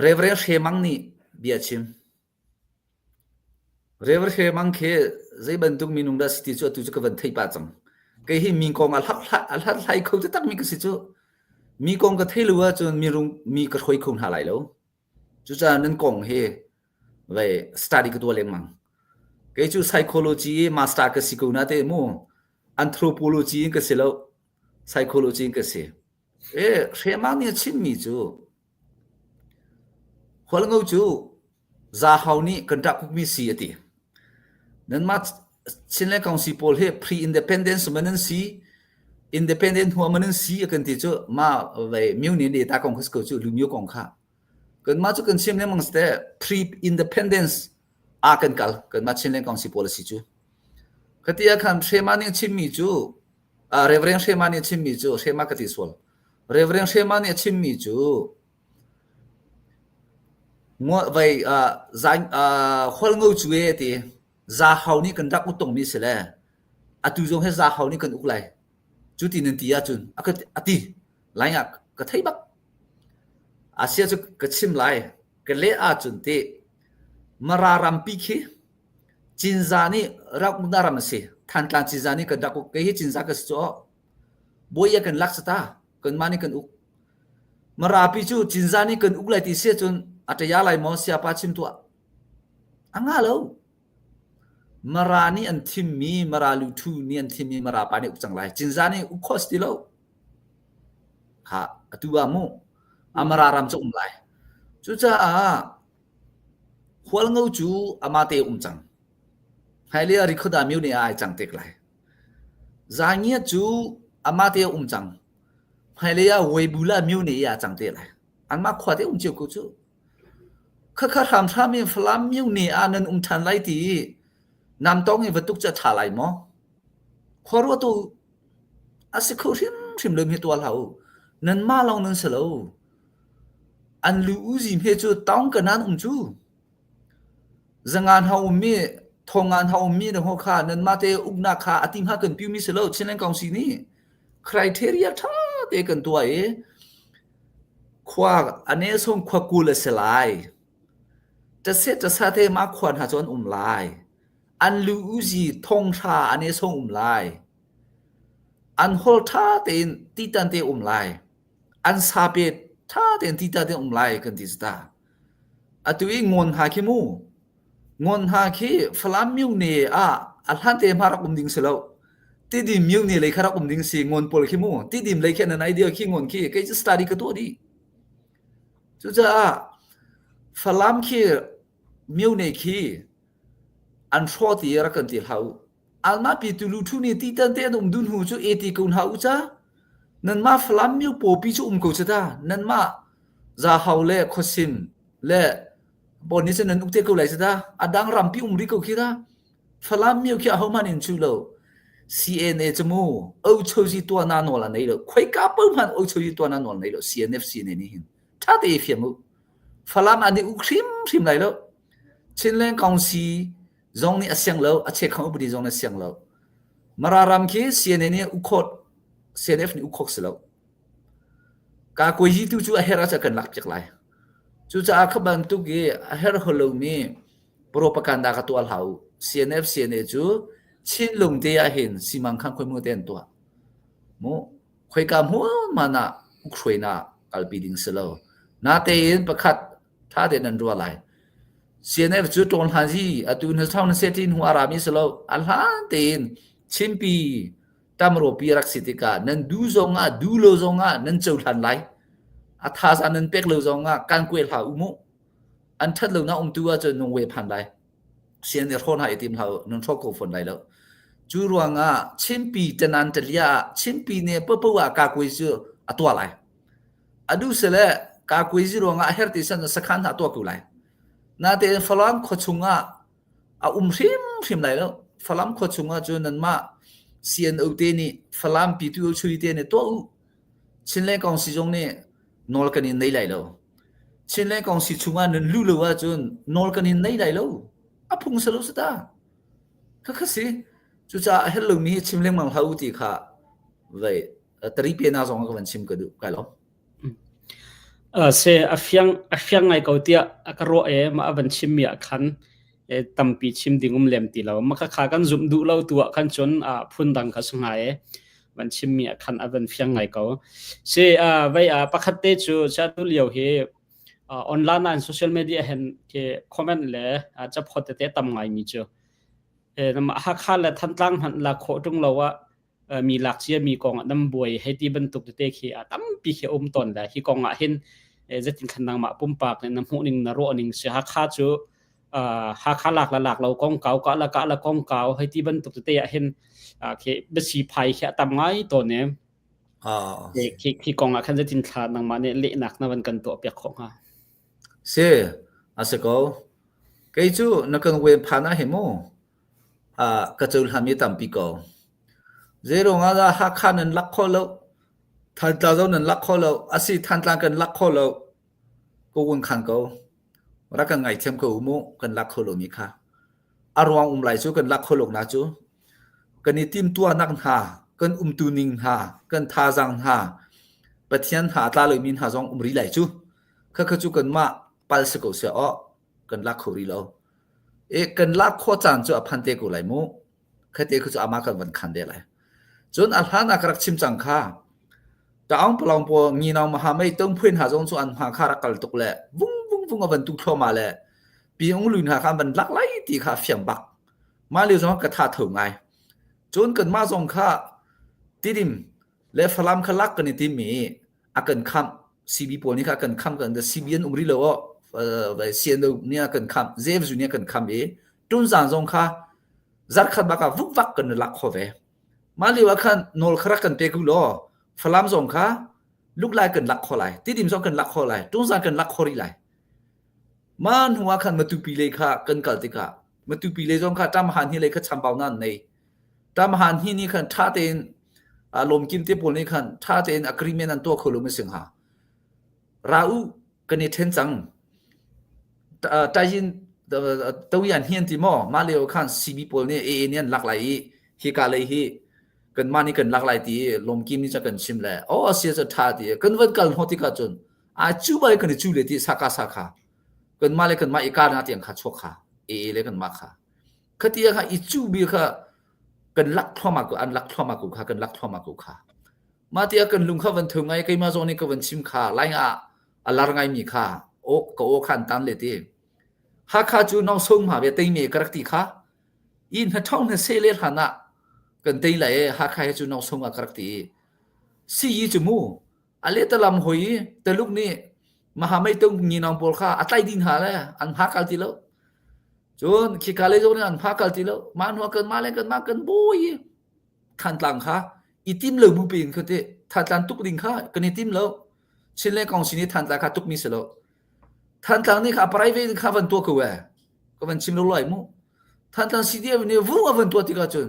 Reverend Hre Mang nih bia chim. Reverend Hre Mang khi zei bantuk minung dah si ti cu atu cu ka van theih pah cang. Kei hi mi kong a hlat hlai kho taktak mi ka si cu. Mi kong ka thei lo ahcun mi rung mi ka hruai kho hna lai lo. Cucaah nan kong hi vei study ka tuah lengmang. Kei cu psychology i master ka si ko na te mu. Anthropology in ka si lo. Psychology in ka si. E, Hremang nih a chimmi cu Hualngo cu Zahau nih kan ṭah kukmi si a ti. Nanmah Chinland Council pawl hi pre-independence man an si, independent hnu man an si a kan ti cu ma vei myu ni ta kong kha si ko cu lumyo kong kha. Kanmah cu kan chim lengmang si teh pre-independence ah kan kal kanmah Chinland Council pawl a si cu. Khati ah khan Hrema nih a chimmi cu Reverend Hrema nih a chimmi cu Hrema ka ti sual. Reverend Hrema nih a chimmi cu Vei Hualngo cu e ti Zahau nih kan rak utongmi si le atu zong hi Zahau nih kan uk lai. Cu ti nan ti ahcun a ka a ti. Lai ah ka thei bak. Asia cu ka chim lai. Ka leh ahcun ti Mara rampi khi Cinza nih rak uknak ram a si. Thantlang Cinza nih kan rak uk. Kei hi Cinza ka si cu. Bawi a kan lak ta. Kanmah nih kan uk. Marapi cu Cinza nih kan uk lai ti si ahcun a ṭaya lai maw siapa chim tuah. A nga lo. Mara nih an thimmi Mara luthu nih an thimmi Mara pa nih uk cang lai. Cinza nih uk khawh si ti lo. Ha, atu ah mu. A Mara ram cu um lai. Cucaah Hualngo cu amah te um cang. Hmailei ah Rikhoda myo nih a ai cang tek lai. Zangiat cu amah te um cang. Hmailei ah Weibula myo nih a cang te lai. Anmah khua te um cio ko cu. Khakha hramhram in Falam myo ne ah nan um ṭhan lai ti i namtong in va tuk cu a ṭha lai maw? Khua ruah tu a si kho hrimhrim lo mi tuah hlah u. Nanmah lawng nan si lo. An lu uzi hme cu taung ka nan um cu. Zangan ha ummi thongan ha ummi na ho kha nanmah te uknak kha a ti hnga kan piumi si lo Chinland Council nih criteria ṭha te kan tuah i khua ane song khua kul a si lai. Tase tasa te ma khua hna cu an um lai. An lu uzi thong hra ane song um lai. An hol ṭha tein titan te um lai. An sape ṭha tein titan te um lai kan ti ta. Atu i ngon hna khi mu. Ngon hna khi Falam myone ah a hlan te hma rak um ding si lo. Tidim myone lei kha rak um ding si ngon pawl khi mu. Tidim lei khi nan idea khi ngon khi kei cu study ka tuah dih. Cucaah Falam khi myone khi an hraw ti rak kan ti hlah u. Alma pi tu lu thu ni ti tan te an um dun hu cu e ti ko hna u ca. Nanmah Falam myo pawpi cu um ko cu ta. Nanmah Zahau le Khuasim le Bon nih cun nan uk te ko lai cu ta. A dang rampi um rih ko khi ta. Falam myo khi ahohmanh in chu lo. CNA cu mu ochozi tuah na nawl a nei lo. Khoika paoh hmanh ochozi tuah na nawl nei lo. CNF CNA nih hin. Ṭha te i fiang u. Falam an i uk hrimhrim lai lo. Chinland Council zong nih a siang lo, a chekhang upadi zong nih a siang lo. Mara ram khi CNA nih ukhawt, CNF nih ukhawk si lo. Kakuayi tu cu a herh ahcun kan lak piak lai. Cucaah kha bantuk i a herh lomi propaganda ka tuah hlah u. CNF CNA cu Chinlung te ah hin simang khang khoi mu te an tuah. Mu khoika hmun ah ukhruainak kalpi ding si lo. Natein pakhat ṭha tein nan ruah lai. CNF cu ṭawn hlan hi atu na thong na setin hu arami si lo. A hlan tein Chinpi tamropi rak si tikah nan du zong ah du lo zong ah nan cohlan lai. A thazaang nan pek lo zong ah kan kuai hlah u mu. An ṭhat lo na um tu ahcun nung we phan lai. Sian i hrawn ha i tim hlah u, nan hrawk ko fawn lai lo. Cu ruangah Chinpi tanan talia ah Chinpi ne popo ah ka kui cu a tuah lai. A duh sile kakuaizi ruangah a herh ti san sakhan hna tuah ko lai. Natein Falam khua chungah a um hrimhrim lai lo. Falam khua chungah cun nanmah CNO te nih Falam P2O Chui te nih tuah u. Chinland Council zong nih nawl kan in nei lai lo. Chinland Council chungah nan lu lo ahcun nawl kan in nei lai lo. A phung si lo si ta. Khakha si. Cucaah a herh lomi hi chim lengmang hlah u ti kha vei tari pe na zong ka van chim ka duh kai lo. Se a fiang a fiang ngai ko tiah a ka ruah e ma a van chim mi ah khan tampi chim ding um lem ti lo ma kha kha kan zumh duh lo tu ah khan cun a phun dang kha si ngai e van chim mi ah khan a van fiang ngai ko se a vei a pakhat te cu cha tu lio hi online and social media hen ke comment le chaphot te tam ngai mi chu Hakha le Thantlang hmanh la khawh ṭung lo ah mi lak cia mi kong ah nan buai hei ti bantuk tete khi a tampi khi a um tawn le hi kong ah hin zeitin khan nangmah pumpak nih na hmuh ning na ruah ning si Hakha cu Hakha lak la lak lo kong kau ka la ka la kong kau hei ti bantuk tete ah hin khi biasi phai khi a tam ngai tawn e khi khi kong ah khan zeitin thla nangmah nih lehnak na van kan tuah piak khawh hnga Si a si ko kei cu na kan wen phan ah hi mu ka cohlanmi tampi ko. Zeiruang ah dah Hakha nan lak khawh lo? Thantlang zong nan lak khawh lo. Asi Thantlang kan lak khawh lo. Ka un khan ko. Rak kan ngaithiam ko u mu, kan lak kho lomi kha. A ruang um lai cu kan lak khawh lo na cu. Kan i timtuahnak hna, kan umtu ning hna, kan thazaang hna, Pathian hna a tla lomi hna zong um rih lai cu. Khakha cu kanmah pal si ko seh aw, kan lak kho rih lo. E kan lak khawh caan cu a phan te ko lai mu. Khate khu cu ama kan van khan de lai. Cun a hlan ah ka rak chim cang kha. Taung palong po ngi nau maha mei tong phuin ha zong cu an hma kha rak kal tuk le vung vung vung a van tu thloma le pi ung luin ha kha van lak lai ti kha fiang bak. Ma lio zong ka tha tho ngai. Cun kan mah zong kha tidim le Falam kha lak kan i tim i a kan khamh CB pawl nih kha a kan khamh kan CB an um rih lo aw CNO nih a kan khamh ZFU nih a kan khamh i tunzang zong kha zarkhat bak ah vukvak kan lak kho ve mah lio ah khan nawl kha rak kan pe ku law Falam zong kha luklai kan lak kho lai Tidim zong kan lak kho lai Tungzang kan lak kho rih lai ma hnu ah khan Matupi lei kha kan kal tikah Matupi lei zong kha Tamahan hi lei kha chambau nan nei Tamahan hi nih khan ṭha tein lawmkim te pawl nih khan ṭha tein agreement an tuah kho lo ma si hnga? Ra u, kan i ṭhen cang. Tayin Toyan hi an ti maw? Mah lio khan CB pawl nih AA nih an lak lai i hika lei hi kanmah nih kan lak lai ti lawmkim nih ca kan chim le oh a sia cu ṭha ti kan van kal hnawh tikah cun a cu bai kan i cu le ti saka saka kanmah le kanmah i karna tiang kha chuak kha AA le kanmah kha Khati ah kha i cuh bia kha kan lak thluahmah ko an lak thluahmah ko kha kan lak thluahmah ko kha. Mah tiah kan lung kha van tho ngai keimah zong nih ka van chim kha lai ah a lar ngaimi kha aw ka aw kha an tan le ti. Hakha cu nong song ma ve teime ka rak ti kha. I hna thong hna se le hlan ah. Kan tei lai e Hakha he cu nong sung ah ka rak ti i si cu mu a lehtalam hoi i Taluk nih Mahamei tung nginawng pawl kha a tlai ding hna le an hma kal ti lo. Cun khika lei zong nih an hma kal ti lo. Mah hnu ah kanmah le kanmah kan bawi i Thantlang kha i tim lo bu piin kha teh Thantlang tuk ding kha kan i tim lo. Chinland Council nih Thantlang kha tukmi si lo. Thantlang nih kha private kha van tuah ko ee. Ka van chim lo lai mu. Thantlang CDF nih vung a van tuah tikah cun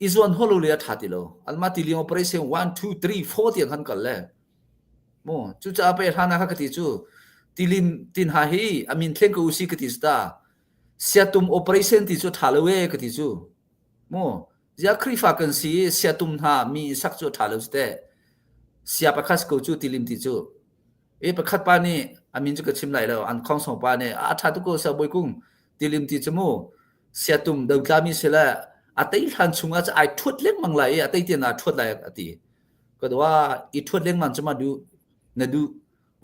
i zuan holo le a ṭha ti lo. Anmah ti liang operation 1 2 3 4 tiang kan kal le. Mu cucaah pei hlan ah kha ka ti cu tilin tin ha hi a min thleng ko usi ka ti cu ta. Siatum operation ti cu ṭha lo ee ka ti cu. Mu Ziah Khrihfa kan si i siatum hna mi sak cu a ṭha lo cu teh. Sia pakhat ko cu tilim ti cu. I pakhat pa nih a min cu ka chim lai lo an khongsong pa nih a ṭha tuk ko sia bawi kung tilim ti cu mu siatum dotlami si le a tei hlan chungah cu ai ṭhuat lengmang lai i a tei tian aa ṭhuat lai a ti. Ka dua i ṭhuat lengmang cu ma duh na duh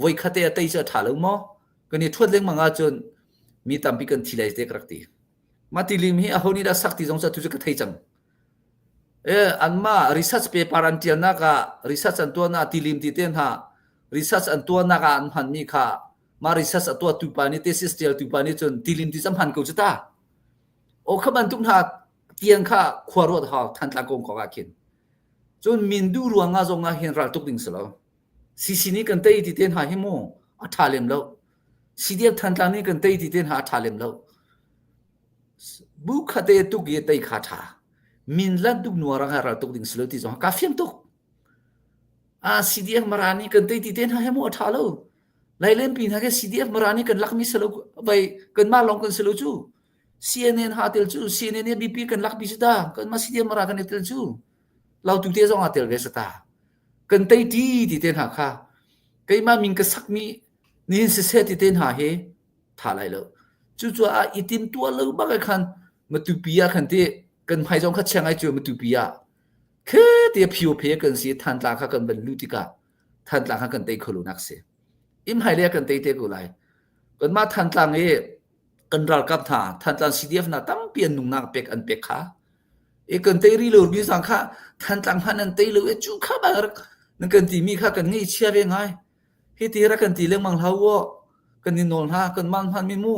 voi khate a tei cu a ṭha lo maw? Kan i ṭhuat lengmang ahcun mi tampi kan thi lai te ka rak ti. Mah tilim hi aho nih dah sak ti zong cu atu cu ka thei cang. E, anmah research paper an ṭialnak ah research an tuahnak tilim ti te hna research an tuahnak ah an hmanmi kha mah research a tuahtu pa nih thesis ṭialtu pa nih cun tilim ti cu hman ko cu ta. O kha bantuk hna tiang kha khua ruat hau Thantlang kong kong ah khin. Cun min duh ruangah zong ah hin ral tuk ding si lo. CC nih kan tei ti te hna hi mu a ṭha lem lo. CDF Thantlang nih kan tei ti te hna a ṭha lem lo. Bu khate tuk i tei kha ṭha. Min lan tuk nuarang ha ral tuk ding si lo ti zong ka fiang tuk. Ah CDF Mara nih kan tei ti te hna hi mu a ṭha lo. Lailenpi hna ke CDF Mara nih kan lakmi si lo vai kanmah lawng kan si lo cu. CNN ha tel cu CNN nih BP kan lakpi si ta. Kanmah CDF Mara kan i tel cu. Lautu te zong aa tel ve si ta. Kan tei ti ti te hna kha keimah min ka sakmi nihin siseh ti te hna hi tha lai lo. Cucaah i timtuah lo bak ah khan Matupi ah khan ti kan hmai zong kha chia ngai cu Matupi ah khe ti phio phe kan si Thantlang kha kan van luh tikah Thantlang kha kan tei kho lo nak si. Im hai le kan tei te ko lai. Kanmah Thantlang i kan ralkap hna Thantlang CDF hna tampi an nungnak pek an pek kha i kan tei ri lo mi zang kha Thantlang hmanh an tei lo i cu kha ba rak nan kan ti mi kha kan ngaihchia ve ngai. Hi ti rak kan ti lengmang hlah u kan in nawl hna kan man hman mi mu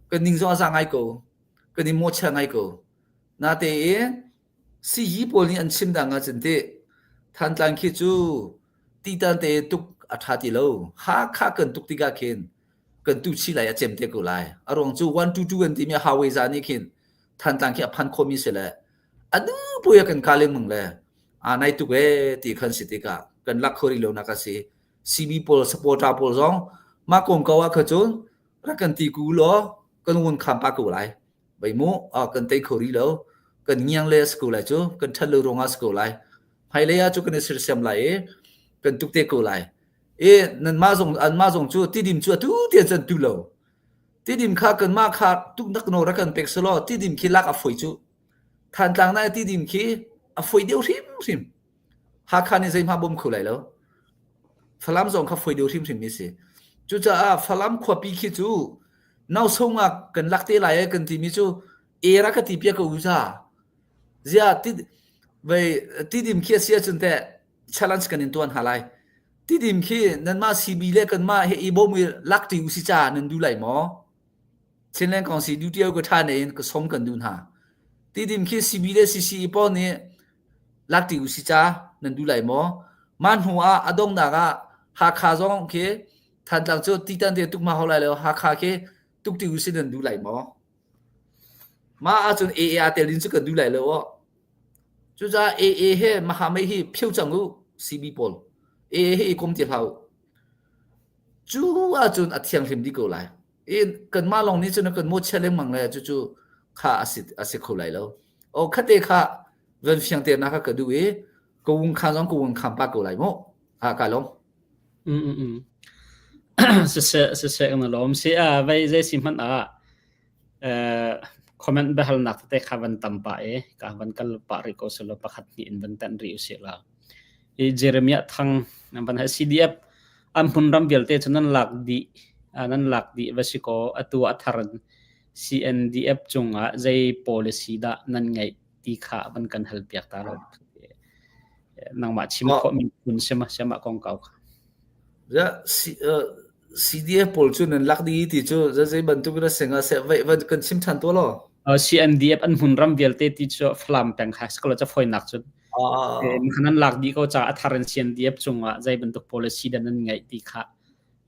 kan ning zong a za ngai ko kan in mawchia ngai ko natein siyi pawl nih an chim dang ah cun ti Thantlang khi cu titan te tuk a tha ti lo Hakha kan tuk tikah khin kan tu chi lai a cem te ko lai a ruang cu 122 an timi highway za nih khin Thantlang khi a phan khomi si le anu puia kan ka lengmang le a nai tuk e ti khan si tikah kan lak kho rih lo nak a si CB pawl supporter pawl zong mah kong ko ah kha cun rak kan ti ku law kan ngun kham pa ko lai bai mu kan tei kho rih lo kan ngiang le si ko lai cu kan ṭhat lo ruangah si ko lai hmailei ah cu kan i sersiam lai i kan tuk te ko lai i nanmah zong anmah zong cu tidim cu atu tiang cun tu lo tidim kha kanmah kha tuknak nawl rak kan pek selaw tidim khi lak a foi cu Thantlang na tidim khi a foi deuh hrimhrim Hakha nih zeihmah bawm kho lai lo. Falam zong kha foi deuh hrimhrim mi si. Cucaah Falam khuapi khi cu nausong ah kan lak te lai kan timi cu era ka ti piak ko u za. Zia ti vei tidim khi a si ahcun teh challenge kan in tuan ha lai. Tidim khi nanmah CB le kanmah he i bawm i lak ṭi u si ca nan duh lai maw? Chinland Council duty ka ṭha ne in ka som kan duh hna. Tidim khi CB le CCE pawl nih lakṭi u si ca nan duh lai maw? Mah hnu ah a donghnak ah Hakha zong khi Thantlang cu titan te tuk ma hau lai lo Hakha khi tukṭi u si nan duh lai maw? Mah ahcun AA aa tel ding cu kan duh lai lo aw. Cucaah AA he Mahamei hi phio cang u CB pawl. AA he i kom ti hlah u. Cu ahcun a thianghlim dih ko lai. I kanmah lawng nih cun kan mawhchiat lengmang le cucu kha a si, a si kho lai lo. O khate kha van fiangte na kha ka duh i ka wung khan zong ka wung kham pa ko lai mu. Ha ka lawm. Mm mm mm. Siseh siseh kan lawm si a vei zei si hmanh ah eh comment biahalnak tete kha van tam pah i ka van kal pah rih ko selaw pakhat hnih in van tanh rih usih la. I Jeremiah Thang van ha CDF an hmunram vialte cu nan lak dih nan lak dih va si kaw atu a thar in CNDF cungah zei policy dah nan ngeih? ti kha van kan hal piak ta lo. Nangmah chim khawh mi phun sema sema kong kau kha. Ya CDF pawl cu nan lak dih ti cu zei bantuk na singa se vai van kan chim than to lo. CNDF an hmun ram vialte ti cu Falam peng kha skolo cha foinak cun khan an lak dih ko ca a thar in CNDF cungah zei bantuk policy dan nan ngeih ti kha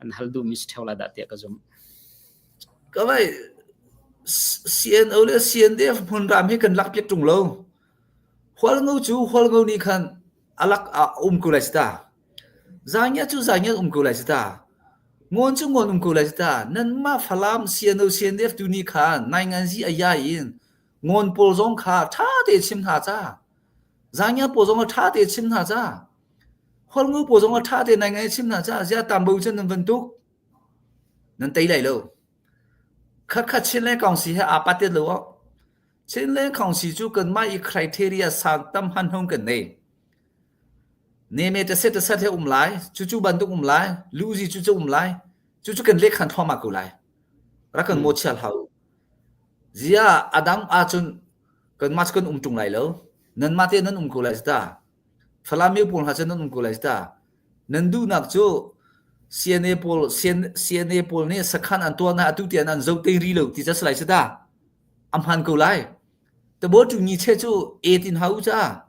an hal duhmi si theo lai dah tiah ka zumh. Ka vai CNO le CNDF hmunram hi kan lak piak ṭung lo. Hualngo cu Hualngo nih khan a lak a um ko lai si ta. Zangia cu Zangia um ko lai si ta. Ngawn cu ngawn um ko lai si ta. Nanmah Falam CNO CNDF tu nih khan nainganzi a yai in ngawn pawl zong kha ṭha te chim hna ca. Zangia pawl zong ṭha te chim hna ca. Hualngo pawl zong ṭha te nainganzi chim hna ca. Zia tambo cun nan van tuk. Nan tei lai lo. Khatkhat Chinland Council he aa pat lo awk. Chinland Council cu kanmah i criteria sang tam han hong kan nei. Neme taset taset he um lai, cucu bantuk um lai, luzi cucu um lai, cucu kan lek khan thluahmah ko lai. Rak kan mawchial hau. Zia adang ahcun kanmah cu kan um ṭung lai lo. Nanmah te nan um ko lai ta. Falam mi pawl hna cu nan um ko lai ta. Nan duhnak cu CNA pawl CNA pawl nih sakhan an tuah na atu tiang an zo te ri lo ti ca si lai si ta. A hman ko lai. Tabo tu ni che cu e tin hau ca.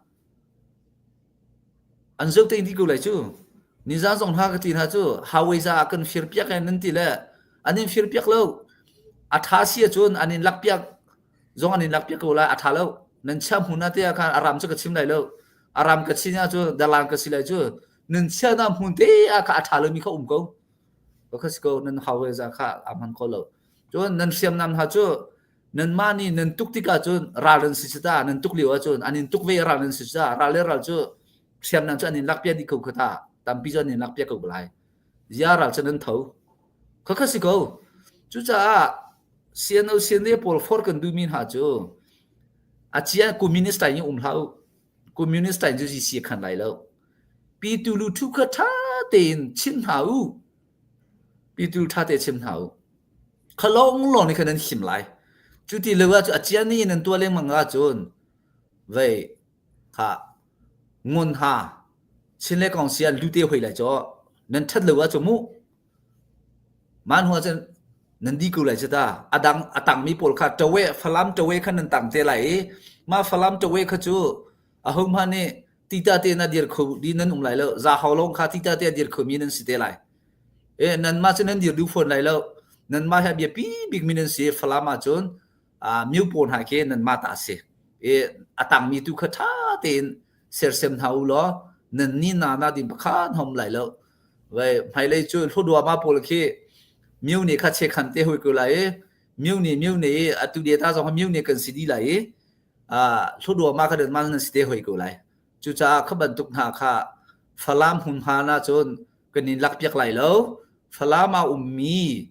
An zo te di ko lai cu. Nizan zong hna ka ti hna cu highway za ah kan fir piak e nan ti le an in fir piak lo. A tha si ahcun an in lak piak zong an in lak piak ko lai a tha lo. Nan chia hmun ah te ah khan a ram cu ka chim lai lo. A ram ka chin ahcun dalan ka si lai cu. Nan chia na hmun te ah kha a tha lomi kha um ko. Ka si ko nan highway za kha a hman kho lo. Cun nan hriamnam hna cu nanmah nih nan tuk tikah cun ral nan si ta nan tuk lio ahcun an in tuk ve ral nan si ta ral le ral cu hriamnam cu an in lakpiak dih ko kha ta tampi cu an in lakpiak ko lai zia ral cu nan tho kha kha si ko cucaah CNO CNA pawl for kan duhmi hna cu a cia communist lai in um hlah u communist lai cu GC khan lai lo pi tu lu thu kha tha tein chim hna u pi tu tha te chim hna u Kha lawnglawng nih khan nan him lai. Cu ti lo ahcun a cian in nan tuah lengmang ahcun vei kha ngun ha Chin le kong sia lute hoi lai caw nan ṭhat lo ahcun mu man hnu ahcun nan di ko lai cu ta a dang a tangmi pawl kha ṭawe Falam ṭawe kha nan tang te lai i mah Falam ṭawe kha cu ahohmah nih tita te na dir kho di nan um lai lo za hau lawng kha tita te a dir khomi nan si te lai E nanmah cu nan dir duh fawn lai lo. Nanmah hi a biapi bikmi nan si. Falam ahcun myo pawl hna khi nanmah ta a si. E a tangmi tu kha ṭha tein sersiam hna u law nan ni na na din pakhat hom lai lo. Vai hmailei cu hlawduama pawl khi myo nih kha chekhan te hoi ko lai i myo nih myo nih atu dia ta zong myo nih kan si di lai i hlawduama kha nanmah nan si te hoi ko lai. Cucaah kha bantuk hna kha Falam hmunhma ahcun kan in lakpiak lai lo. Falam ah ummi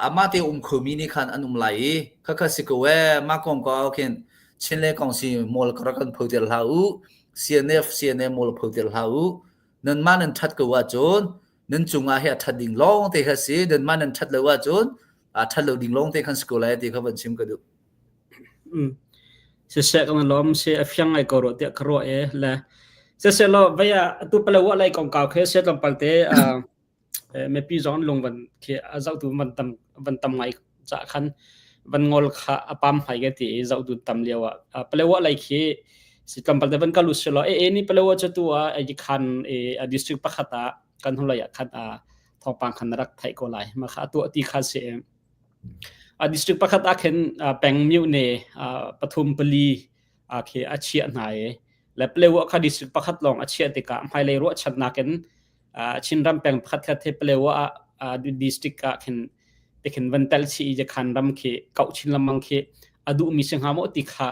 amah te um khomi nih khan an um lai i khakha si ko ee mah kong ko khin Chin le kong si mawl ka rak kan photer hlah u CNF CNA mawl photer hlah u nanmah nan that ko ahcun nan cungah hi a that ding lawng te kha si nanmah nan that lo ahcun a that lo ding lawng te khan si ko lai ti kha van chim ka duh. Siseh kan lawm si a fiang ngai ko rua tiah ka ruah e le siseh law vei ah atu palawa lai kongkau khi se tlawmpal te mipi zong an lung van khi a zohtu van tam van tam ngai ca khan van ngol kha a pam hmai ka ti i zohtu tam lio ah palawa lai khi si tlawmpal te van kalu si law e e ni palawa cu tu ah ai khan e a district pakhat ah kan hulai ah khan a thawngpang khan rak theih ko lai ma kha atu ti kha si A district pakhat ah khin peng myone pathum pali khi a chiah hna i le Palewa kha district pakhat lawng a chiah tikah hmailei ruahchannak in Chinram peng pakhat khat he Palewa ah district ah khin tikhin van tel chih i Yakhan ram khi kauh chin lengmang khi a duhmi si hnga maw ti kha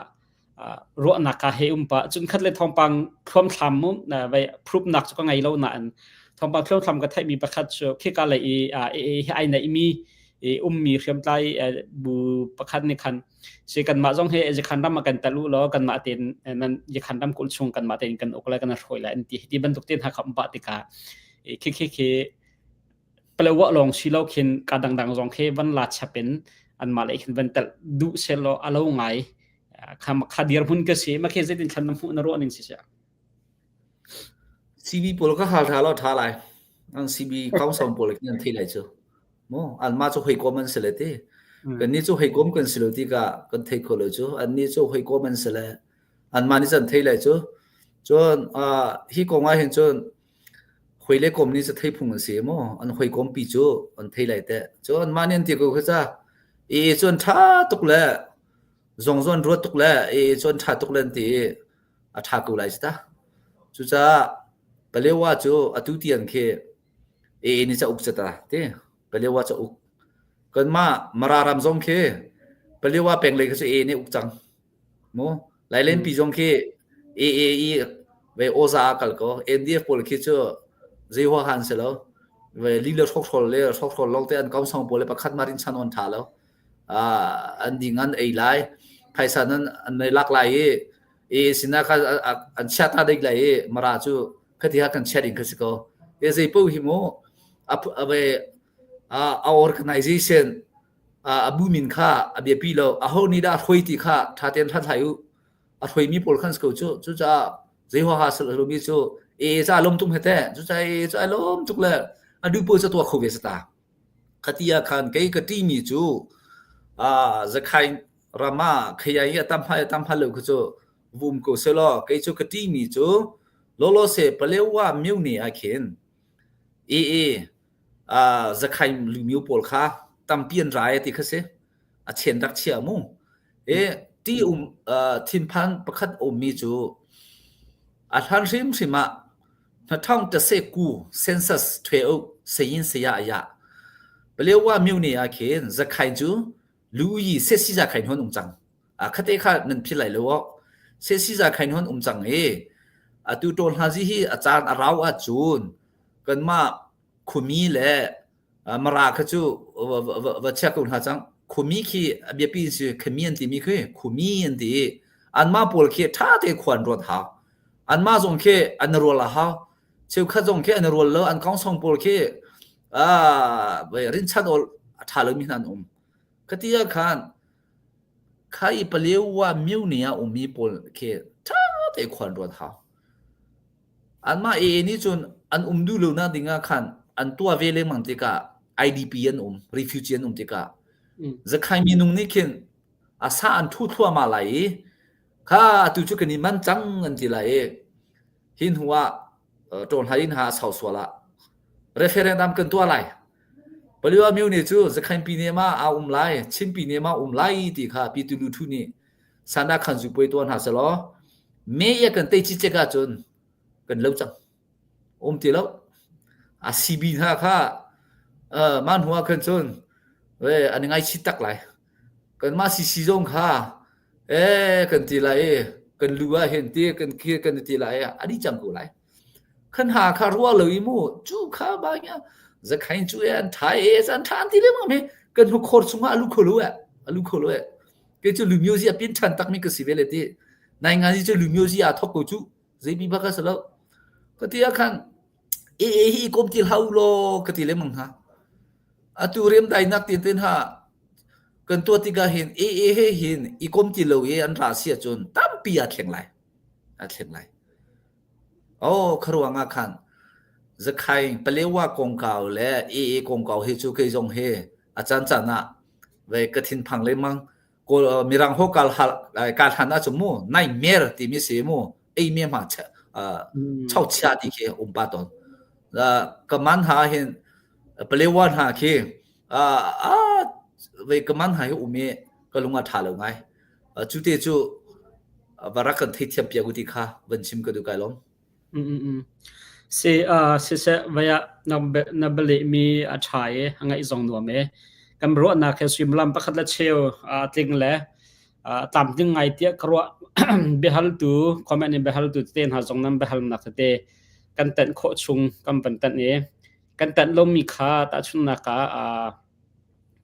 ruahnak ka he um pa cun khat le thawngpang thluamthlam mu vai proof nak cu ka ngei lo nain thawngpang thluamthlam ka theihmi pakhat cu khika lei i hi ai neih mi i ummi hriamtlai bu pakhat nih khan si kanmah zong hi Yakhan ram ah kan tel u law kanmah tein nan Yakhan ram kulh chung kanmah tein kan uk lai kan hruai lai an ti ti bantuk tein ha kha um pah tikah khi khi khi Palawa lawng si lo khin ka dangdang zong khi van la chap in anmah lei khin van telh duh sehlaw a lo ngai. Kha kha dirhmun ka si ma khe zeitin thlan na hmuh na ruah ning si sia. CB pawl ka hal tha lo tha lai. An CB council pawl khi an thei lai cu. Mu anmah cu hawikom an si le ti. Kannih cu hawikom kan si lo tikah kan thei kho lo cu. Annih cu hawikom an si le anmah nih cun thei lai cu. Cun hi kong ah hin cun hawi le kom nih cu thei phung an si mu. An hawikom pi cu an thei lai teh. Cun anmah nih an ti ko kha ca. I cun ṭha tuk le zong zawn ruat tuk le i cun ṭha tuk le an ti i a ṭha ko lai cu ta. Cucaah Palewa cu atu tiang khi AA nih cauk ca ta ti Palewa cauk. Kanmah Mara ram zong khi Palewa peng lei khi cu AA nih uk cang. Mu Lailenpi zong khi AA i ve oza a kal ko. NDF pawl khi cu zei huaha an si lo. Ve li le hrokhrawl le hrokhrawl lawng te an kausang pawl le pakhat ma rin chan on tha lo. An ding an ei lai. Phaisa nan an lak lai i AA sinah kha an chia ta ding lai i Mara cu khati ha kan chia ding kha si ko. E zei paoh hi mu a ve a organization a bu min kha a biapi lo. Aho nih dah a hruai ti kha ṭha tein hlathlai u. A hruaimi pawl khan si ko cu. Cucaah zei huaha si lomi cu AA ca lawm tuk hete. Cucaah AA cu ai lawm tuk le a duh paoh cu tuah kho ve sata. Khati ah khan kei ka ṭihmi cu Zakhain ram ah khayai i a tam hal a tam hal lo kha cu vum ko selaw kei cu ka ṭihmi cu lawlawse Palewa myone ah khin AA Zakhain lumio pawl kha tampi an ra ti kha si. A chen rak chia mu. E ti um thinphan pakhat ummi cu a hlan hrimhrim ah 2019 census ṭhue u sayin saya aya. Palewa myone ah khin Zakhain cu Lu yi sesiza khain hon um cang. A khate kha nan phil lai lo aw. Sesiza khain hon um cang i atu tawl hna zi hi a caan a rau ahcun kanmah khumi le Mara kha cu va chia ko hna cang. Khumi khi a biapi si khami an timi khi khumi an ti i anmah pawl khi ṭha te khuan ruat hau. Anmah zong khi an rual a hau. Cheukhat zong khi an rual lo an kangsong pawl khi rinchan awl a ṭha lomi hna an um. Khati ah khan kha i Palewa myone ah ummi pawl khi ṭha te khuan ruat hau. Anmah AA nih cun an um duh lonak ding ah khan an tuah ve lengmang tikah IDP an um, refugee an um tikah Zakhai minung nih khin a sa an ṭhu thluahmah lai i kha atu cu kan i man cang an ti lai i hi hnu ah ṭawnhlai in ha a sau sual ah referendum kan tuah lai. Paliwa myo nih cu Zakhain pine ma aa um lai, Chin pine ma um lai ti kha Pi Tu Lu Thu nih sana khan zu puai tuah hna selaw me ya kan tei cicek ahcun kan lo cang. Um ti lo. A CB hna kha man hua khan cun an ngai chit tak lai. Kanmah CC zong kha ee kan ti lai i kan lu ah hin ti kan khi kan ti lai a dih cang ko lai. Khan ha kha ruah lo i mu cu kha ba nya zakhain cu e an tha e an tha an ti le mang he kan hu khor chungah alu kholo e alu kholo e ke cu lu music a pin than tak mi ka si ve le ti nai nga ji cu lu music a thok ko cu zei bi ba ka salo ka ti ah khan e e hi kom ti hau lo ka ti le mang ha atu rem dai nak tin tin ha kan tuah tikah hin AA he hin i kom ti lo i an ra si ahcun tampi aa thleng lai. Aa thleng lai. Oh, kharuang ah khan Zakhaing Palewa kongkau le AA kongkau hi cu kei zong hi a caan caan ah ve ka thinphang lengmang. Kawl mirang ho kal hal kal han ahcun mu nightmare timi si mu ei me ma chau chia ti khi um pa ton. Ka man ha hin Palewa hna khi Ah ve ka man hai um i ka lung a ṭha lo ngai. Cu te cu va rak kan theithiam piak u ti kha van chim ka duh kai lawm. Mm, Si siseh vai ah na bialehmi a ṭha i a ngaih zong nuam e. Kan ruahnak he suimilam pakhat le cheu a tling le tlamtling ngai tiah ka ruah. Biahaltu comment in biahaltu tete hna zong nan biahalnak tete kan tenh khawh chung kan van tenh i kan tanh lomi kha tahchunhnak ah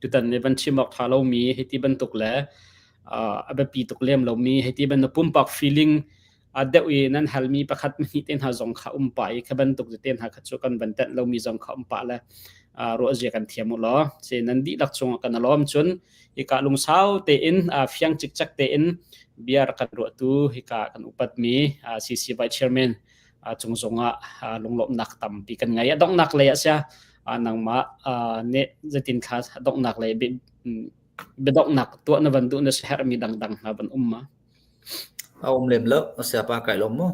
tutan nih van chim awk ṭha lomi hei ti bantuk le a biapi tuk lem lomi hei ti bantuk pumpak feeling deuh i nan halmi pakhat hnih te hna zong kha um pah i kha bantuk te hna kha cu kan van tanh lomi zong kha um pah le. Ruahzia kan thiam u law si nan dihlak cungah kan alawm. Cun hika lungsau tein fiang cikcek tein bia rak kan ruahtu hika kan upatmi CC Vice Chairman cung zongah lunglawmhnak tampi kan ngei. A donghnak lei ah sia nangmah nih zeitin kha donghnak lei biadonghnak tuah na van duh, na herhmi dangdang hna van um ma? A um lem lo, a siapa kai lawm mu.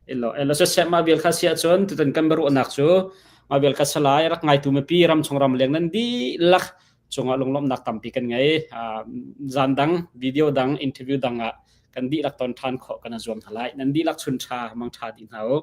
Elo elo siseh, mah vial kha si ahcun tutan kan biaruahnak cu mah vial kha salai rak ngaitu mipi ramchung ramleng nan dihlak cungah lunglawmhnak tampi kan ngei. Zan dang video dang interview dang ah kan dihlak ton ṭhan khawh kan zuam hna lai. Nan dihlak chun ṭha mang ṭha dih hna u.